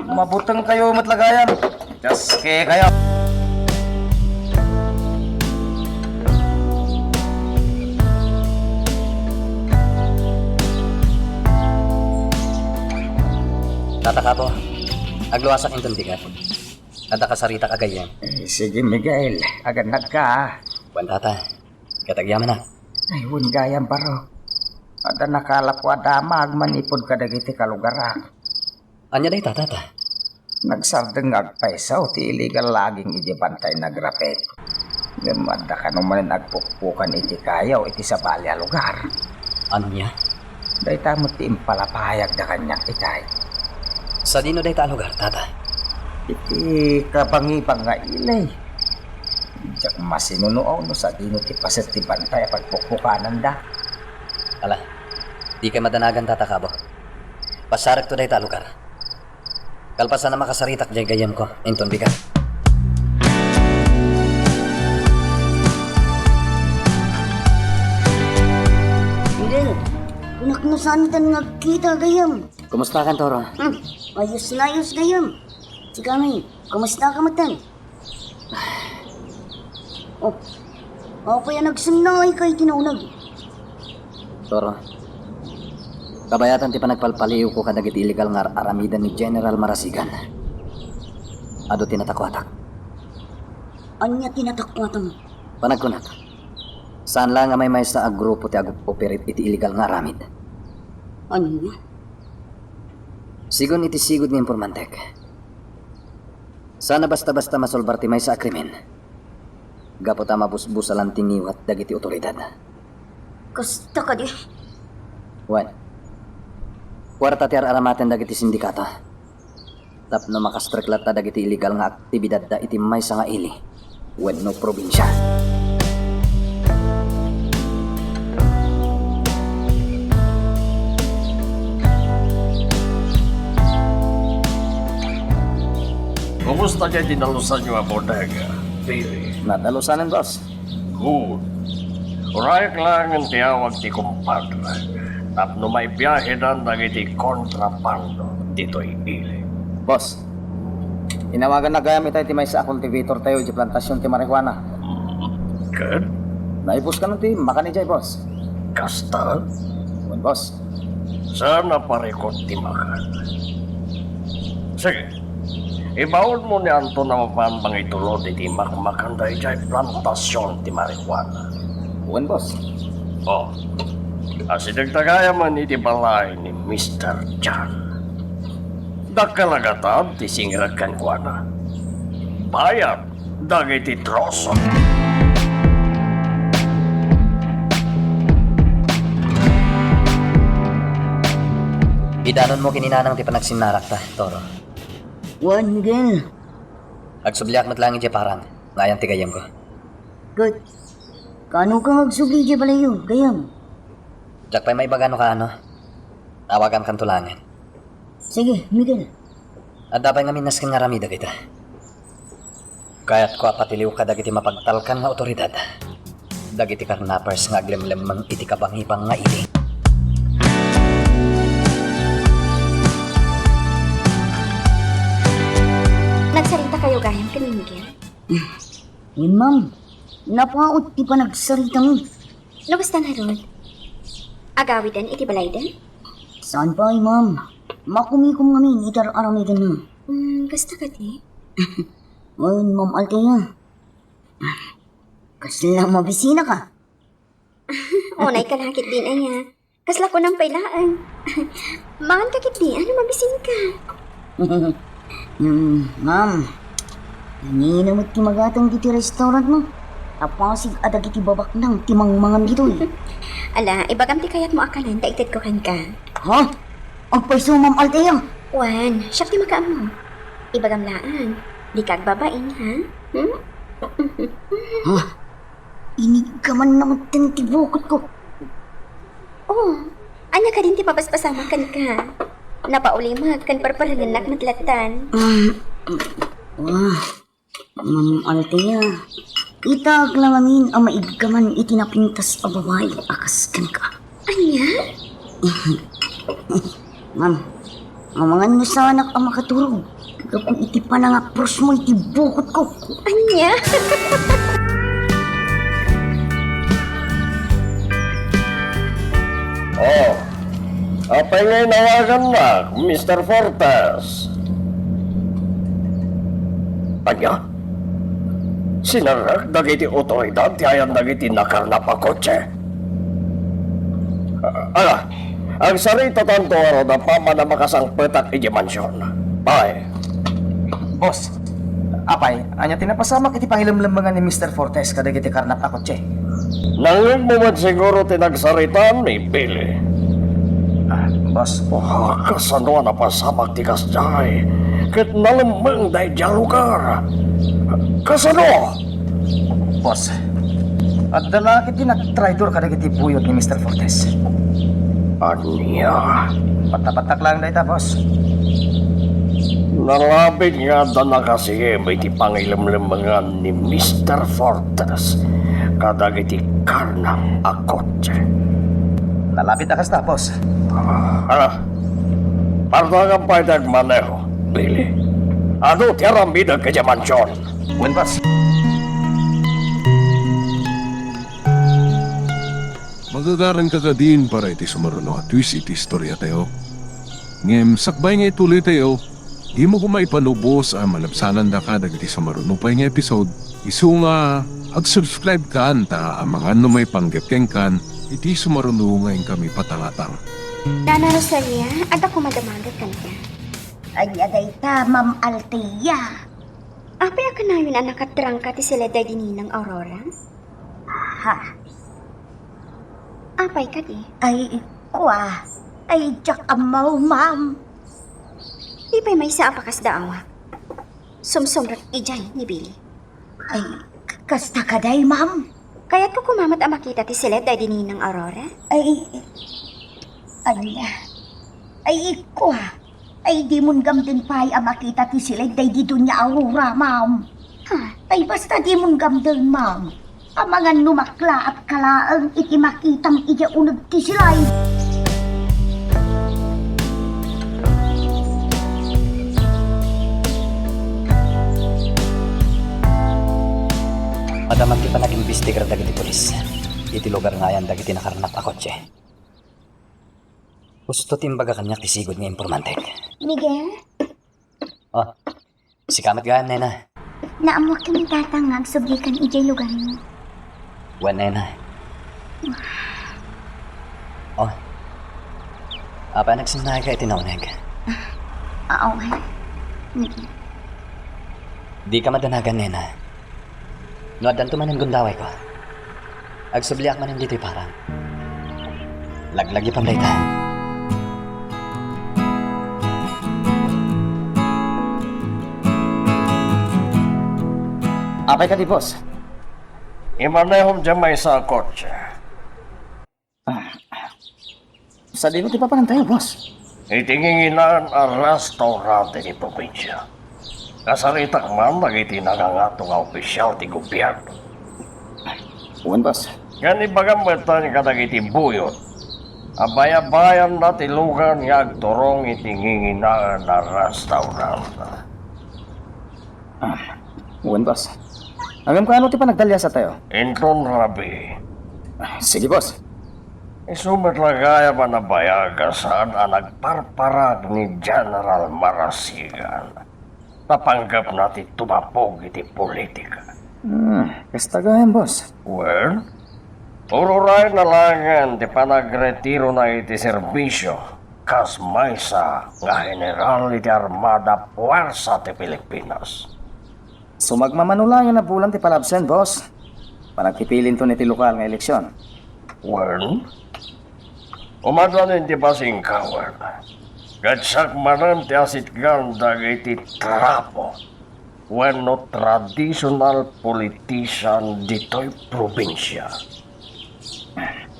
Mabutengkayo met la gayam. Dios, kekayo. Tata Capo, agluasak inton bigat. Adda kasaritak a gayyem. Eh, sige, Miguel. Agannadka, a. Wen, Tata. Ket agyamanak. Ay, wen gayam, Barok. Adda nakalapo a damag manipud kadagiti kalugarak. Ania dayta, Tata? Nagsardeng nga agpayso ti illegal logging idiay Bantay Nagrapet. Ngem adda kano manen agpukpukan iti kayo iti sabali a lugar. Ania? Dayta met ti impalapayagda kaniak itay. Sadino dayta a lugar, Tata? Iti kabangibang nga ili. Diak masinuno no sadino ti paset ti bantay a pagpukpukananda. Ala, dikay madanagan, Tata Capo. Pasarekto dayta a lugar. Kalpasan a makasaritak diay gayyemko, inton bigat. Miguel, kunak no saantan nga agkita, gayyem. Kumusta kan, Toro? Hmm, ayos nga ayos, gayyem. Sikami, kumusta ka met? Oh, apay a nagsennaay ka iti nauneg? Toro, kabayatan ti panagpalpaliiwko kadagiti illegal nga ar-aramiden ni General Marasigan. Adu ti natakuatak. Ania ti natakuatam? Panagkunak, saan la nga maymaysa a grupo ti ag-operate iti illegal nga aramid. Ania? Sigun iti sigud nga informantek, saan a basta-basta masolbar ti maysa a krimen gapu ta mabusbusalan ti ngiwat dagiti otoridad. Kasta kadi? Wen, kuarta ti ar-aramaten dagiti sindikato tapno makastrek latta dagiti illegal nga aktibidadda iti maysa nga ili wenno probinsia. Kumusta diay ti dalusanyo a bodega, Billy? Nadalusanen, boss. Good. Uray laengen ti awag ti kumpadre tapno maibiahedan dagiti kontrabando ditoy ili. Boss, inawaganna gayam itay ti maysa a cultivatortayo idiay plantasion ti marijuana. Ket? Naibus kano ti makan idiay, boss. Kasta? Wen, boss. Saan a parikut ti makan. Sige. Ibaonmo ni Anton a mapan mangitulod iti makmakan daydiay plantasion ti marijuana. Wen, boss. Oh, asidegta gayamen iti balay ni Mister Chan. Dakkel a gatad ti singrek kenkuana. Bayat dagiti troso. Idanonmo ken ni Nanang ti panagsinnarakta, Toro. Wen, Miguel. Agsubliak met laeng idiay parang nga ayan ti gayyemko. Ket, kaano ka nga agsubli idiay balayyo, gayyem? Diak pay maibaga no kaano. Awagankanto laengen. Sige, Miguel. Adda pay ngamin nasken nga aramid dagita. Kayatko a patiliw kadagiti mapagtalkan nga otoridad. dagiti carnappers nga aglemlemmeng iti kabangibang nga ili. Nagsaritakayo gayam ken ni Miguel? Wen, ma'am. Napaut ti panagsaritami. No kasta ngarud, agawiden iti balayden? Saan pay, ma'am. Makumikom ngamin iti ar-aramidenna. Hmm, kasta kadi? Wen, Ma'am Althea. Kasla mabisinaka? Unay ka la ketdin aya. Kasla kunam pay laeng. Mangan ka ketdi, ano mabisinka? Hmm, ma'am. Nangina met ti magatang ditoy restaurantmo. Apasig a dagiti babaknang ti mangmangan ditoy. Ala, ibagam ti kayatmo a kanen, ta itedko kenka. Ha? Agpayso, Ma'am Althea? Wen, siak ti makaammo. Ibagam laeng, dika agbabain, ha? Hmm? Ha? Iniggamanna metten ti bukotko. Oh, ania kadin ti pabasbasamak kenka? Napaulimek ken parparengennak met lattan. Mm, ah, Ma'am Althea, itak la ngamin a maiggaman iti napintas a babai a kas kenka. Ania? Ma'am, amangan no saanak a makaturog gapu iti panangaprosmo iti bukotko. Ania? Oh, apay nga inawagannak, Mister Fortes? Ania? Sinerrek dagiti otoridad ti ayan dagiti nakarnap a kotse? Ah, ala, agsaritatanto ngarud apaman a makasangpetak idiay mansion. Bye. Boss, apay, ania ti napasamak iti pangilemlemmengan ni Mister Fortes kadagiti karnap a kotse? Nangngegmo met siguro ti nagsaritaan ni Billy. Ah, boss. Ah, kasano a napasamak ti kasdiay ket nalemmeng daydiay a lugar? Kasano? Boss, adda la ketdi nagtraidor kadagiti buyot ni Mister Fortes. Ania? Patapattak laeng dayta, boss. Nalabit nga adda nakasiem iti pangilemlemmengan ni Mister Fortes kadagiti karnap a kotse. Nalabit a kasta, boss. Ala, partangan pay ti agmaneho, Billy. Adu ti aramidek idiay mansion. Wen, boss. Magagaranka kadin para iti sumaruno a twist iti istoriatayo. Ngem sakbay nga ituloytayo, dimo koma ipanubos a malabsanandaka dagiti sumaruno pay nga episode. Isu nga, ag-subscribe kan ta amangan no maipanggep kenkan iti sumaruno nga inkami patangatang. Nana Rosalia, adda koma damaget kenka. Ania dayta, Ma'am Althea? Apay a kanayon a nakatrangka ti siled daydi Ninang Aurora? Ha? Apay kadi? Ay, kua. Ay, diak ammo, ma'am. Di pay maysa a pakasdaawak. Sumsumrek idiay ni Billy. Ay, k-, kasta kadi, ma'am? Kayatko koma met a makita ti siled daydi Ninang Aurora? Ay, ania? Ay, kua. Ay, dimon gamden pay a makita ti siled daydi Doña Aurora, ma'am. Ha? Ay, basta dimon gamden, ma'am. Amangan no maklaat ka laeng iti makitam idiay uneg ti silay. Madama ti panag-imbestigar dagiti pulis iti lugar nga ayan dagiti nakarnap a kotse. Husto ti imbaga kaniak ti sigud nga informantek. Miguel? Oh, sika met gayam, nena. Naammoak ken ni tatang nga agsublikan idiay lugarmo. Wen, nena. Oh. Apay a nagsinnaayka iti nauneg? Ah, oo, eh. Mm. Dika madanagan, nena. No addanto manen gundawayko, agsubliak manen ditoy parang. Laglagipem dayta. Apay kadi, boss? Imanehom diay maysa a kotse. Ah, sadino ti papanantayo, boss? Iti nginginaan a restaurant iti probinsia. Nasaritak man dagiti nangangato nga opisyal ti gobyerno. Wen, boss. Ngem ibagam metten kadagiti buyot a bayabayanna ti lugan nga agturong iti nginginaen a restaurant. Ah, wen, boss. Ngem kaano ti panagdaliasatayo? Inton rabii. Ah, sige, boss. Isu met la gayam a nabayag a saan a nagparparag ni General Marasigan ta panggepna ti tumapog iti politika. Hmm, kasta gayam, boss. Well, ururayna laengen ti panagretirona iti serbisio kas maysa nga general iti Armada Puersa ti Pilipinas. Sumagmamano laengen a bulan ti palabsen, boss. Panagpipilinton iti lokal nga eleksion. Wen, umaduen ti basingkawan. Ket sakmanen ti asitgan dagiti trapo wenno traditional politician ditoy probinsia.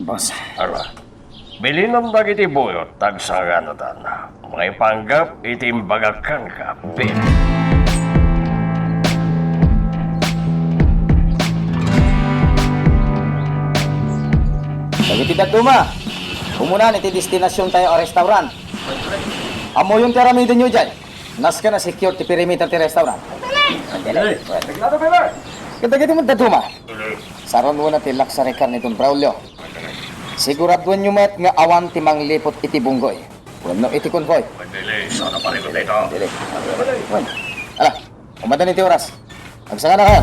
Boss. Ala, bilinam dagiti buyot, tagsanganadan. Maipanggep iti imbagak kenka, Bill. Dagiti dadduma, umunan iti destinasiontayo a restaurant. Ammoyon ti aramidenyo idiay. Nasken a secure ti perimeter ti restaurant. Ket dagiti met dadduma, sarunoenna ti luxury car ni Don Braulio. Siguraduenyo met nga awan ti mangliput iti bunggoy wenno iti convoy. Dili, sana pa rin dito. Dili. Wen. Ala, umaduen iti oras. Agsakana kayo.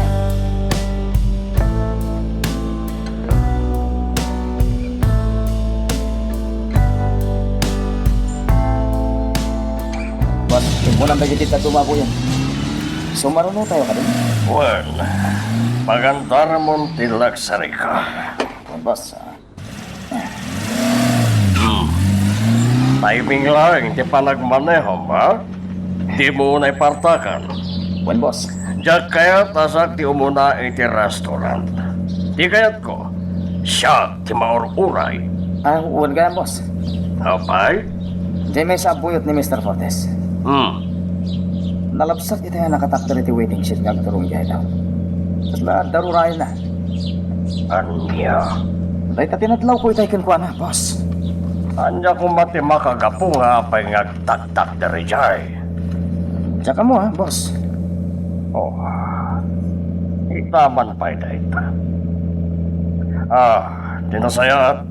Boss, immunam dagiti dadduma, boss. Sumarunotayo kadi? Wen, pagandaramon ti luxury car. Wen, boss, ah. Hmm. Timing laeng ti panagmanehom, ha? Dimo unay partakan. Wen, boss. Diak kayat a siak ti umuna iti restaurant. Ti kayatko, siak ti maur-uray. Ah, wen gayam, boss. Apay? Diay maysa a buyot ni Mister Fortes. Hmm. Nalabsak itay a nakatakder iti waiting shed nga agturong idiay daw. Ket la, darurayenna. Ania? Dayta ti nadlawko itay kenkuana, boss. Ania koma ti makagapu nga apay nga agtaktakder idiay? Diak ammo, ha, boss. Oh, itaman pay dayta. Ah, ti nasayaat.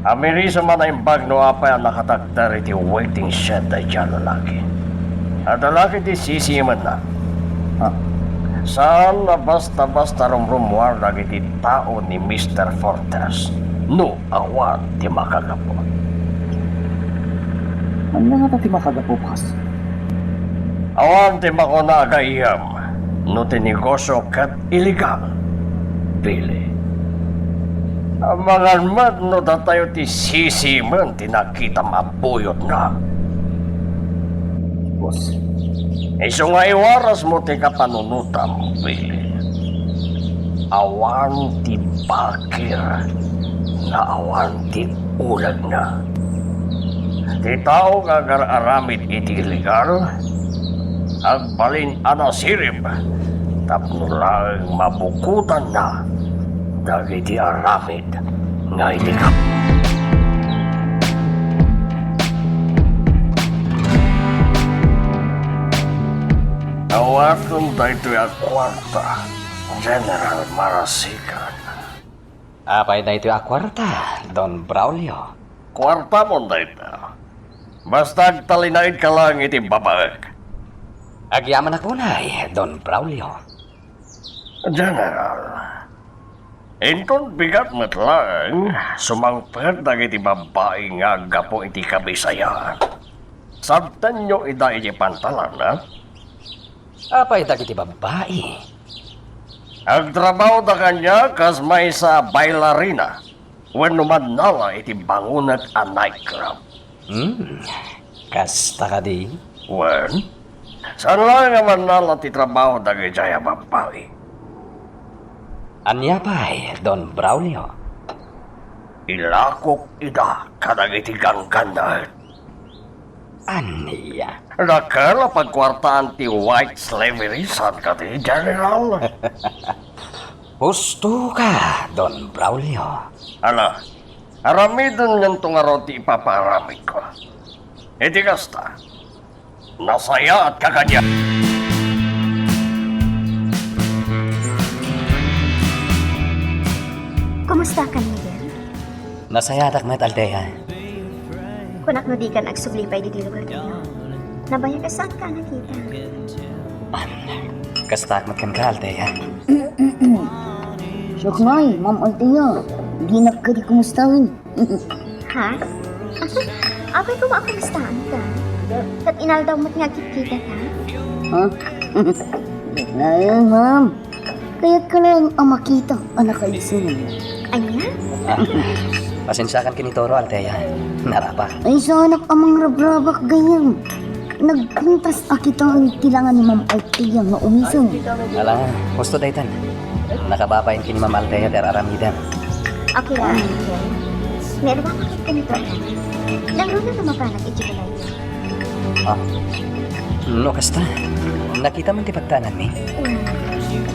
Amiriso man a imbag no apay a nakatakder iti waiting shed daydiay a lalaki. Adda la ketdi sisimenna. Ah. Saan a basta-basta rumrumuar dagiti tao ni Mister Fortes no awan ti makagapu. Ania ngata ti makagapu, boss? Awan ti makuna a gayyem no ti negosio ket illegal, Billy. Amangan met no datayo ti sisimen ti nakitam a buyotna. Boss. Isu nga iwarasmo ti kapanunotam, Billy. Awan ti bakir nga awan ti ulegna. Ti tao nga agar-aramid iti illegal, agbalin a nasirib tapno laeng mabukodanna dagiti aramid nga illegal. Awaten daytoy a kuarta, General Marasigan. Apay daytoy a kuarta, Don Braulio? Kuartamon dayta. Basta agtalinaedka laeng iti babaek. Agyamanak unay, Don Braulio. General, inton bigat met laeng, sumangpet dagiti babbai nga aggapu iti Kabisayaan. Sabtenyo ida iti pantalan, ha? Apay dagiti babbai? Agtrabahoda kaniak kas maysa a bailarina wenno mannala iti bangonek a nightclub. Hmm, kasta kadi? Wen, saan laeng a mannala ti trabaho dagiti a babbai. Ania pay, Don Braulio? Ilakok ida kadagiti ganggannaet. Ania? Dakkel a pagkuartaan ti white slavery, saan kadi, General? Husto ka, Don Braulio. Ala, aramidennto ngarud ti ipapaaramidko. Iti kasta, nasayaat ka kaniak. Kumusta ka, Miguel? Nasayatak met, Althea. Kunak no dikan agsubli pay ditoy lugartayo. Nabayag a saanka a nakita. Kastak met kenka, Althea. Siak ngay, Ma'am Althea. Dinak kadi kumustaen. Ha? Apay koma a kumustaanka? Ket inaldaw met nga agkitkitata? Ha? Ay, ma'am. Kayatko laeng a makita a nakaising. Ania? Ah, pasensiakan ken ni Toro, Althea. Narabak. Ay, saanak a mangrabrabak gayam. Nagpintas a kitaen ti langa ni Ma'am Althea nga umising. Ala, husto daytan. Nakababain ken ni Ma'am Althea ti ar-aramidem. Okay lang, okay. Nairwak a kit kanito. Nangruna no mapanak iti balay. Ah, no kasta, nakita man ti pagtaenanmi? Hmm.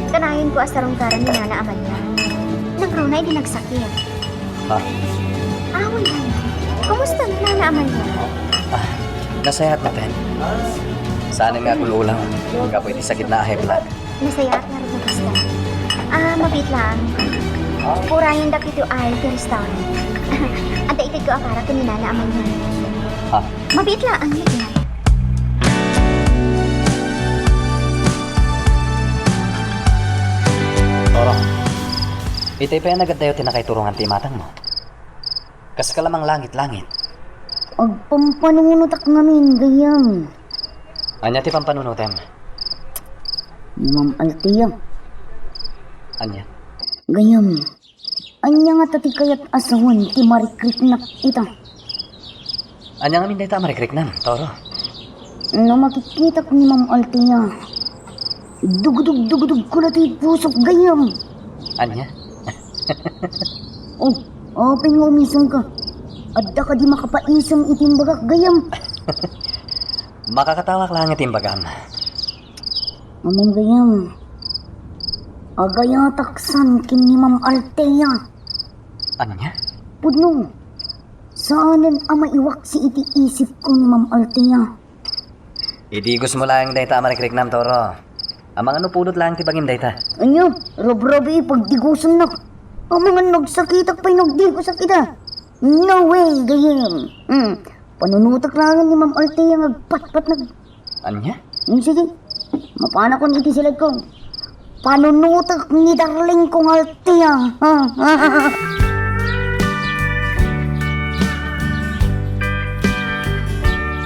Kanayon ko a sarungkaran ni Nana Amalia. Nangruna idi nagsakit. Ah. Awan, Nana. Kumusta ni Nana Amalia? Ah, nasayaat met. Saan nga agul-ulaw gapu iti sakitna a high blood. Nasayaat ngarud no kasta. Ah, mabiit laeng. Urayen dagitoy ti restaurant. Adda itedko a para ken ni Nana Amalia. Ah. Mabiit laeng, mabiit. Toro, itay pay a nagaddayo ti nakaiturongan ti imatangmo. Kaska la manglangit-langit. Agpampanunotak ngamin, gayam. Ania ti pampanunotem? Ni Ma'am Althea. Ania? Gayam, ania ngata ti kayat a sawen ti marikriknak ita? Ania ngamin dayta a marikriknam, Toro? No makikkitak ni Ma'am Althea, dugdug-dugdugko la ti pusok gayam. Ania? Oh, apay nga umisingka? Adda kadi makapaising iti imbagak gayam? Makakatawak laeng iti imbagam. Ammom gayam, agayatak san ken ni Ma'am Althea. Ania? Pudno, saanen a maiwaksi iti isipko ni Ma'am Althea. Idigosmo laeng dayta a marikriknam, Toro. Amangan no pudot laeng ti bagim dayta. Ania? Rabrabii pagdigosennak. Amangan nagsakitak pay nagdigosak ita. No way, gayam. Hmm. Panunotak laeng ni Ma'am Althea nga agpatpatnag. Ania? Hmm, sige. Mapanakon iti siledko. Panunotak ni darlingko nga Althea.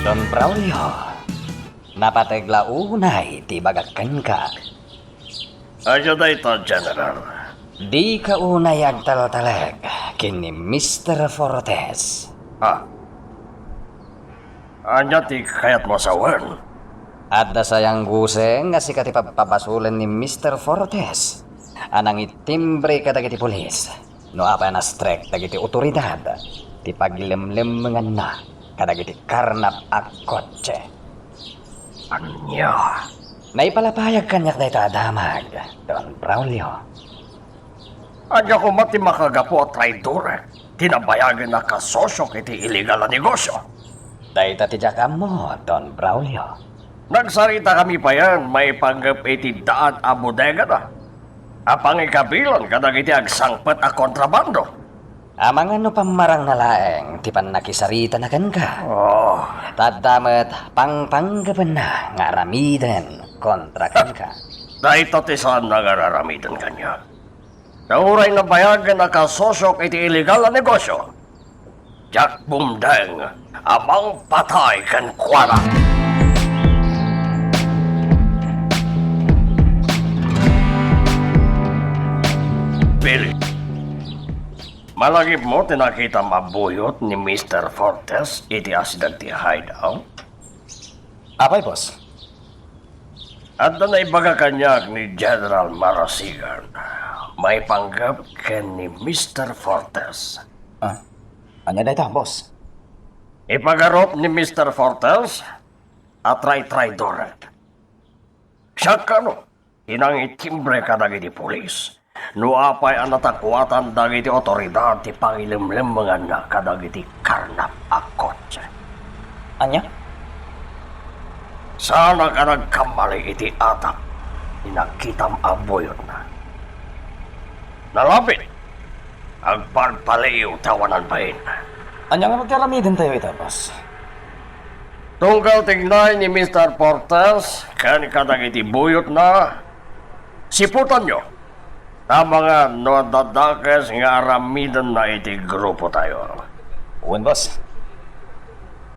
Don Braulio, napateg la unay ti ibagak kenka. Ania dayta, General? Dika unay agtaltalek ken ni Mister Fortes. Ha? Ania ti kayatmo a sawen? Adda sayangguseng nga sika ti pabpabasolen ni Mister Fortes a nangitimbre kadagiti pulis no apay a na-strike dagiti otoridad ti paglemlemmenganna kadagiti karnap a kotse. Ania? Naipalapayag kaniak dayta a damag, Don Braulio. Ania koma ti makagapu a traidorek ti nabayagen a kasosiok iti illegal a negosio? Dayta ti diak ammo, Don Braulio. Nagsaritakami payen maipanggep iti daan a bodegada a pangikabilan kadagiti agsangpet a kontrabando. Amangan no pammarangna laeng ti pannakisaritana kenka. Oh. Ta adda met pangpanggepenna nga aramiden kontra kenka. Dayta ti saanna nga ar-aramiden kaniak. Ta uray nabayagen a kasosiok iti illegal a negosio, diak bumdeng a mangpatay kenkuana. Billy, malagipmo ti nakitam a buyot ni Mister Fortes iti asideg ti hideout? Apay, boss? Adda naibaga kaniak ni General Marasigan maipanggep ken ni Mister Fortes. Ah, ania dayta, boss? Ipagarup ni Mister Fortes a traitraidor. Siak kano ti nangitimbre kadagiti pulis No apay a natakuatan dagiti awtoridad ti pangilemlemmenganna kadagiti karnap a kotse? Ania? Saanak a nagkammali iti atap ti nakitam a buyotna. Nalapit, agpalpaliiw ti awanan bain. Ania nga ti aramidentayo ita, boss? Tunggal tignay ni Mister Fortes ken kadagiti buyotna, siputanyo. Amangan no adda dakes nga aramidenna iti grupotayo. Wen, boss.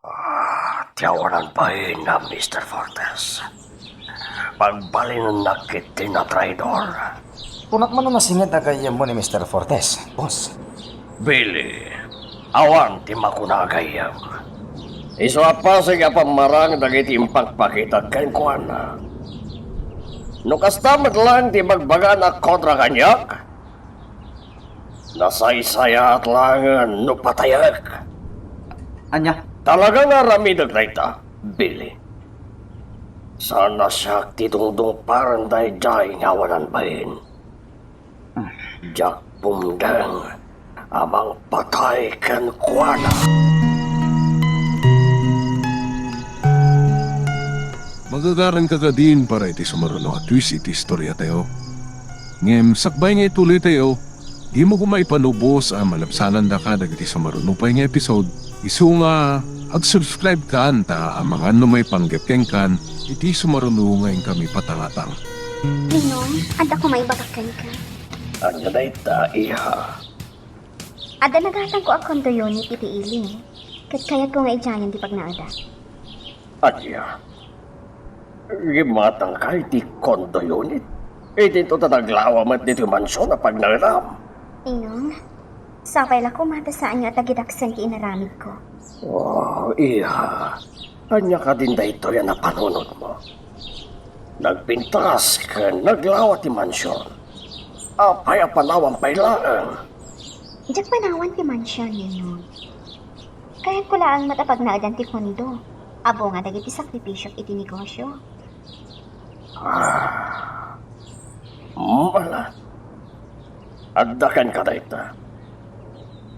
Ah, ti awanan bain na, Mister Fortes. Pagbalinennak iti natraidor. Kunak man no nasinged a gayyemmo ni Mister Fortes, boss. Billy, awan ti makuna a gayyem. Isu a pasig a pammarang dagiti impakpakita kenkuana. No kasta met laeng ti bagbagana kontra kaniak, nasaysayaat laengen no patayek. Ania? Talaga nga aramidek dayta, Billy. Saan a siak ti dungdungparen daydiay nga awanan bain. Diak pumdeng a mangpatay kenkuana. Magagaranka kadin para iti sumaruno a twist iti istoriatayo. Ngem sakbay nga ituloytayo, dimo koma ipanubos a malabsanandaka dagiti sumaruno pay nga episode. Isu nga, ag-subscribe kan ta amangan no maipanggep kenkan iti sumaruno nga inkami patangatang. Ninong, adda koma ibagak kenka. Ania dayta, iha? Adda nagatangko a condo unit iti ili, ket kayatko nga idiayen ti pagnaedak. Ania? Ngem matangka iti condo unit? Idinto ta naglawa met ditoy mansion a pagnaedam. Ninong, sapay la koma ta saanyo a tagidaksen ti inaramidko. Oh, iha. Ania kadin daytoy a napanunotmo? Nagpintas ken naglawa ti mansion. Apay a panawam pay laeng? Diak panawan ti mansion, Ninong. Kayatko laeng met a pagnaedan ti kondo a bunga dagiti sakripisiok iti negosio. Ah. Mala. Adda kenka dayta.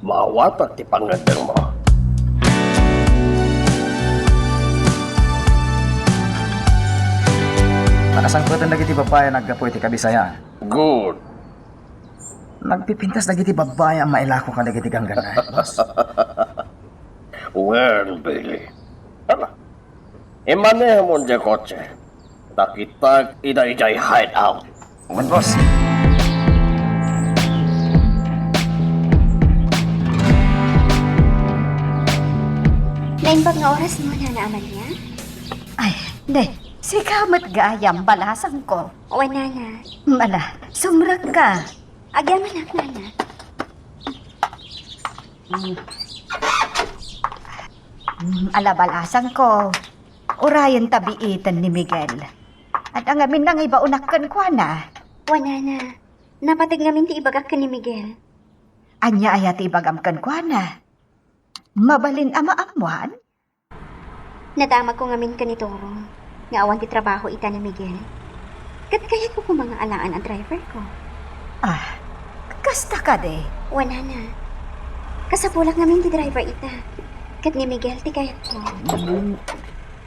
Maawatak ti pangngeddengmo. Nakasangpeten dagiti babbai a naggapu iti Kabisayaan. Good. Nagpipintas dagiti babbai a mailako kadagiti gangganay, boss. Wen, Billy. Ala, imanehomon diay kotse. Ta kitak ida idiay hideout. Wen, boss. Naimbag nga orasmo, Nana Amalia? Ay, ne, sika met gayam, balasangko. Wen, Nana. Ala, sumrekka. Agyamanak, Nana. Mm. Mm, ala, balasangko. Urayenta biiten ni Miguel. Adda ngamin nangibaonak kenkuana. Wen, Nana. Napateg ngamin ti ibagak ken ni Miguel. Ania aya ti ibagam kenkuana? Mabalin a maammoan? Nadamagko ngamin ken ni Toro nga awan ti trabaho ita ni Miguel. Ket kayatko koma nga alaen a driverko. Ah, kasta kadi? Wen, Nana. Kasapulak ngamin ti driver ita. Ket ni Miguel ti kayatko. Mm.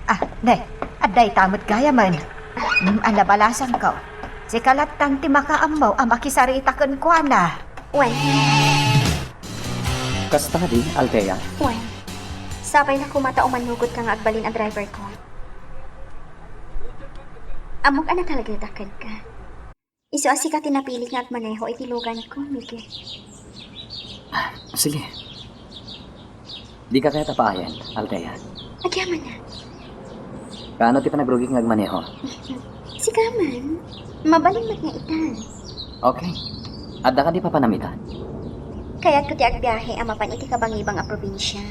Ah, ne, adda ita met gayamen. Mm, ala, balasangko. Sika lattan ti makaammo a makisarita kenkuana. Wen. Kasta kadi, Althea? Wen. Sapay la koma ta umannugotka nga agbalin a driverko. Ammok a natalgedak kenka. Isu a sika ti napilik nga agmaneho iti luganko, Miguel. Ah, sige. Dika kayat a paayen, Althea? Agyamanak. Kaano ti panagrugik nga agmaneho? Sika man. Mabalin met nga ita. Okay. Adda kadi papanam ita? Kayatko ti agbiahe a mapan iti kabangibang a probinsia.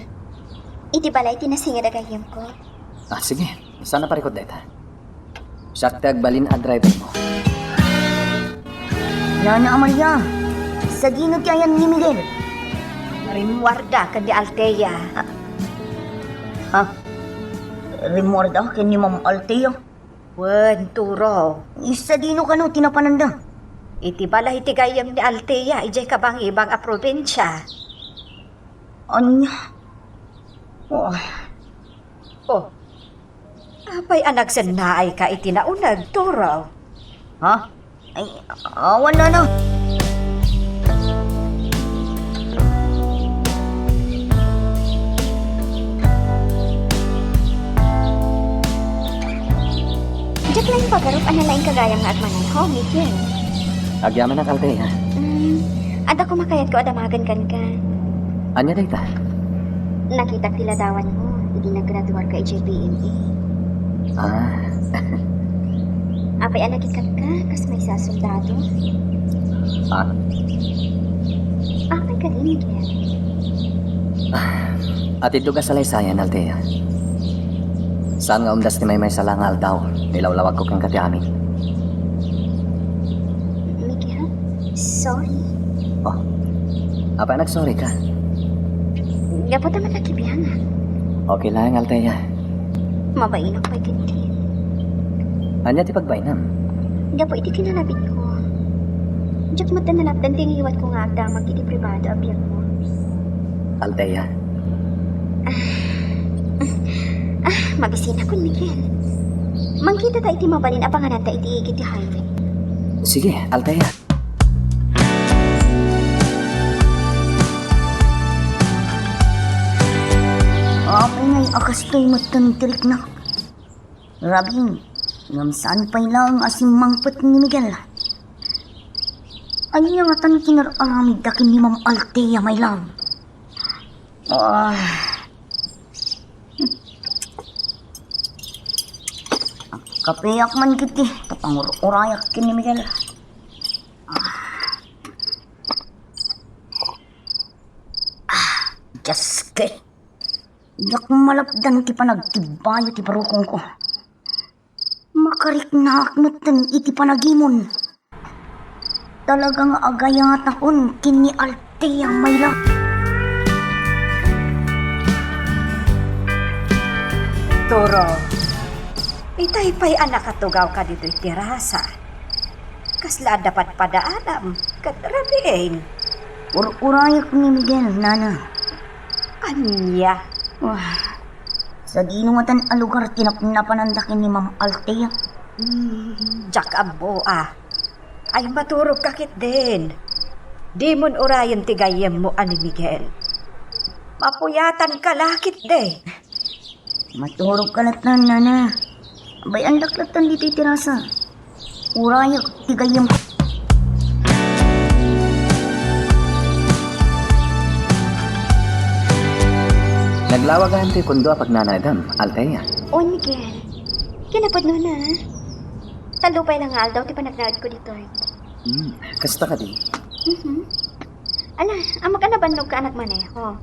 Iti balay ti nasinged a gayyemko. Ah, sige. Saan a parikut dayta? Siak ti agbalin a drivermo. Nana Amalia, sadino ti ayan ni Miguel? Rimmuarda ken ni Althea. Ha? Rimmuarda ken ni Ma'am Althea? Wen, Turo. Sadino kano ti napananda? Iti balay ti gayyem ni Althea idiay kabangibang a probinsia. Ania? Oh. Oh. Apay a nagsennaayka iti nauneg, Toro? Ha? Ay, awan, Nana. Diak laeng pagarup a nalaing ka gayam nga agmaneho, Miguel. Agyamanak, Althea. Mm, adda koma kayatko a damagen kenka. Ania dayta? Nakitak ti ladawanmo idi naggraduarka idiay P M A. Ah. Apay a nakikatka kas maysa a soldado? Ah. Apay kadi, Miguel? Ah, atiddog a salaysayan, Althea. Saan nga umdas ti maymaysa la nga aldaw, nilawlawagko kenka ti amin. Miguel, sorry. Oh. Apay a nagsorry ka? Gapu ta man nakibiangak. Okay lang, Althea. Mabainak pay ketdin. Ania ti pagbainam? Gapu iti kinalabitko. Diak met nalapdan ti ngiwatko nga agdamag iti pribado a biagmo. Althea. Ah, ah, mabisinakon, Miguel. Mangkitata iti mabalin a pangananta iti igid ti highway. Sige, Althea. Apay ngay a kastoy met ti riknak? Rabii, ngem saan pay laeng a simmangpet ni Miguel. Ania ngatan ti inar-aramidda ken ni Ma'am Althea, my love? Ah. Kapeak man ketdi, ta pangur-urayak ken ni Miguel. Ah. Ah, Diyos ko. Diak malapdan ti panagtibbayo ti barukongko. Makariknaak metten iti panagimon. Talaga nga agayatakon ken ni Althea, my love. Toro, itay pay a nakatugawka ditoy terasa. Kasla adda padpadaanam ket rabiin. Ur-urayak ni Miguel, Nana. Ania? Wah, sadino ngatan a lugar ti napnapananda ken ni Ma'am Althea? Hmm, diak ammo a. Ay, maturogka ketdin. Dimon urayen ti gayyemmo a ni Miguel. Mapuyatanka la ketdi. Maturogka latta, Nana. Bay-andak latta ditoy terasa. Urayak ti gayyem. Naglawag ayan ti kondo a pagnanaedam, Althea. O, Miguel. Kinapudno na. Tallo pay la nga aldaw ti panagnaedko ditoy. Hmm, kasta kadi? Mhm. Ala, ammok a nabannogka a nagmaneho.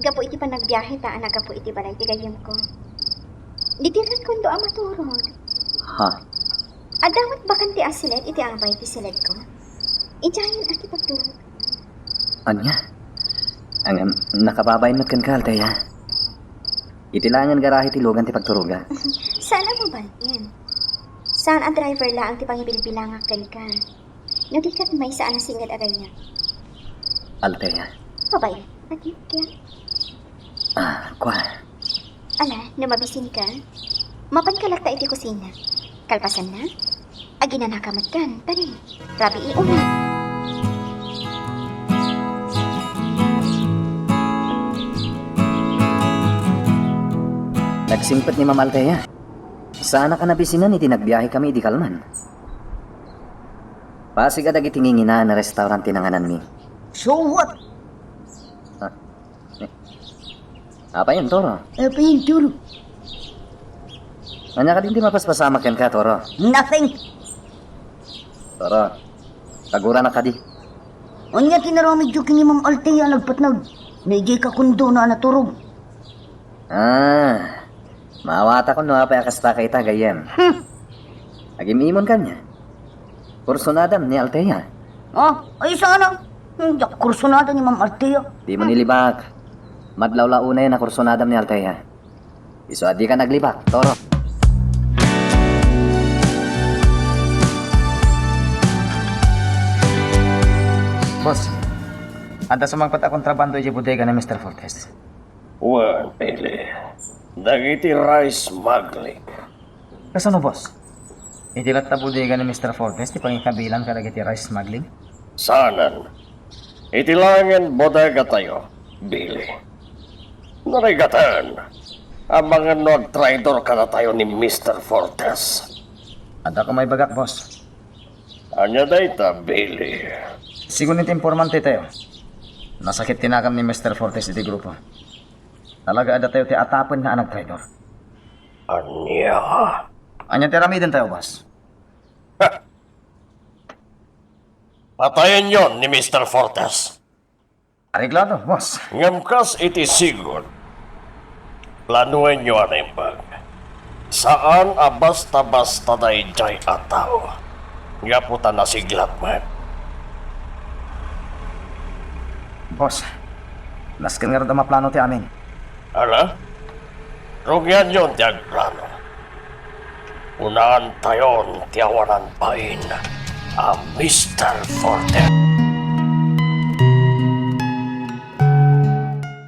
Gapu iti panagbiahe ta a naggapu iti balay ti gayyemko. Ditoy ket kondo a maturog. Ha? Adda met bakante a siled iti abay ti siledko. Idiayen a ti pagturog. Ania? Ngem, nakababain met kenka, Althea. Iti laengen garahe ti lugan ti pagturoga. Saan a mabalin. Saan a driver laeng ti pangibilbilangak kenka. No di ket maysa a nasinged a gayyem. Althea. Babae, agingga. Ah, kua. Ala, no mabisinka, mapanka latta iti kusina. Kalpasanna, aginanaka met kan, tani. Rabii unay. Nagsingpet ni Ma'am Althea. Saanak a nabisinan idi nagbiahekami idi kalman. Pasig a dagiti nginginaan a restaurant ti nangananmi. So what? Ah. Apay, Toro? Apay, Toro? Ania kadin ti mapaspasamak kenka, Toro? Nothing. Toro, taguranak kadi. Ania ti inaramidyo ken ni Ma'am Althea a nagpatnag? No idiay ka kondo na a naturog. Ah, maawatakon no apay a kasta ka ita, gayyem. Hmm. Agim-imon kaniak. Kursunadam ni Althea. Ah, ay, saan a? Hmm, diak kursunada ni Ma'am Althea. Dimo nilibak. Madlaw la unay a kursunadam ni Althea. Isu a dika naglibak, Toro. Boss, adda sumangpet a kontrabando idiay bodega ni Mister Fortes. Wen, Billy. Dagiti rice smuggling. Kasano, boss? Iti latta bodega ni Mister Fortes ti pangikabilan kadagiti rice smuggling? Saanen. Iti laengen bodegatayo, Billy. Narigaten, amangan no agtraidor kadatayo ni Mister Fortes. Adda ko maibagak, boss. Ania dayta, Billy? Sigun iti informante tayo, nasakit ti nakam ni Mister Fortes iti grupo. Talaga adda tayo ti atapen nga nagtraidor. Ania? Ania ti aramiden tayo, boss? Patayenyon ni Mister Fortes. Areglado, boss. Ngem kas iti sigud, planoenyo a naimbag. Saan a basta-basta daydiay a tao. Gapu ta nasiglat met. Boss, nasken ngarud a maplano ti amin. Ala? Rugianyon ti agplano. Unaantayon ti awanan bain a Mister Forte.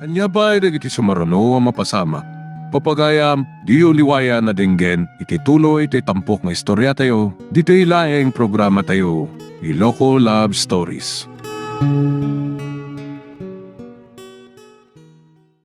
Ania pay dagiti sumaruno a mapasamak? Papagayam, diyo liwayan a denggen iti tuloy ti tampok nga istoriatayo, ditoy laeng programatayo, Iloko Love Stories.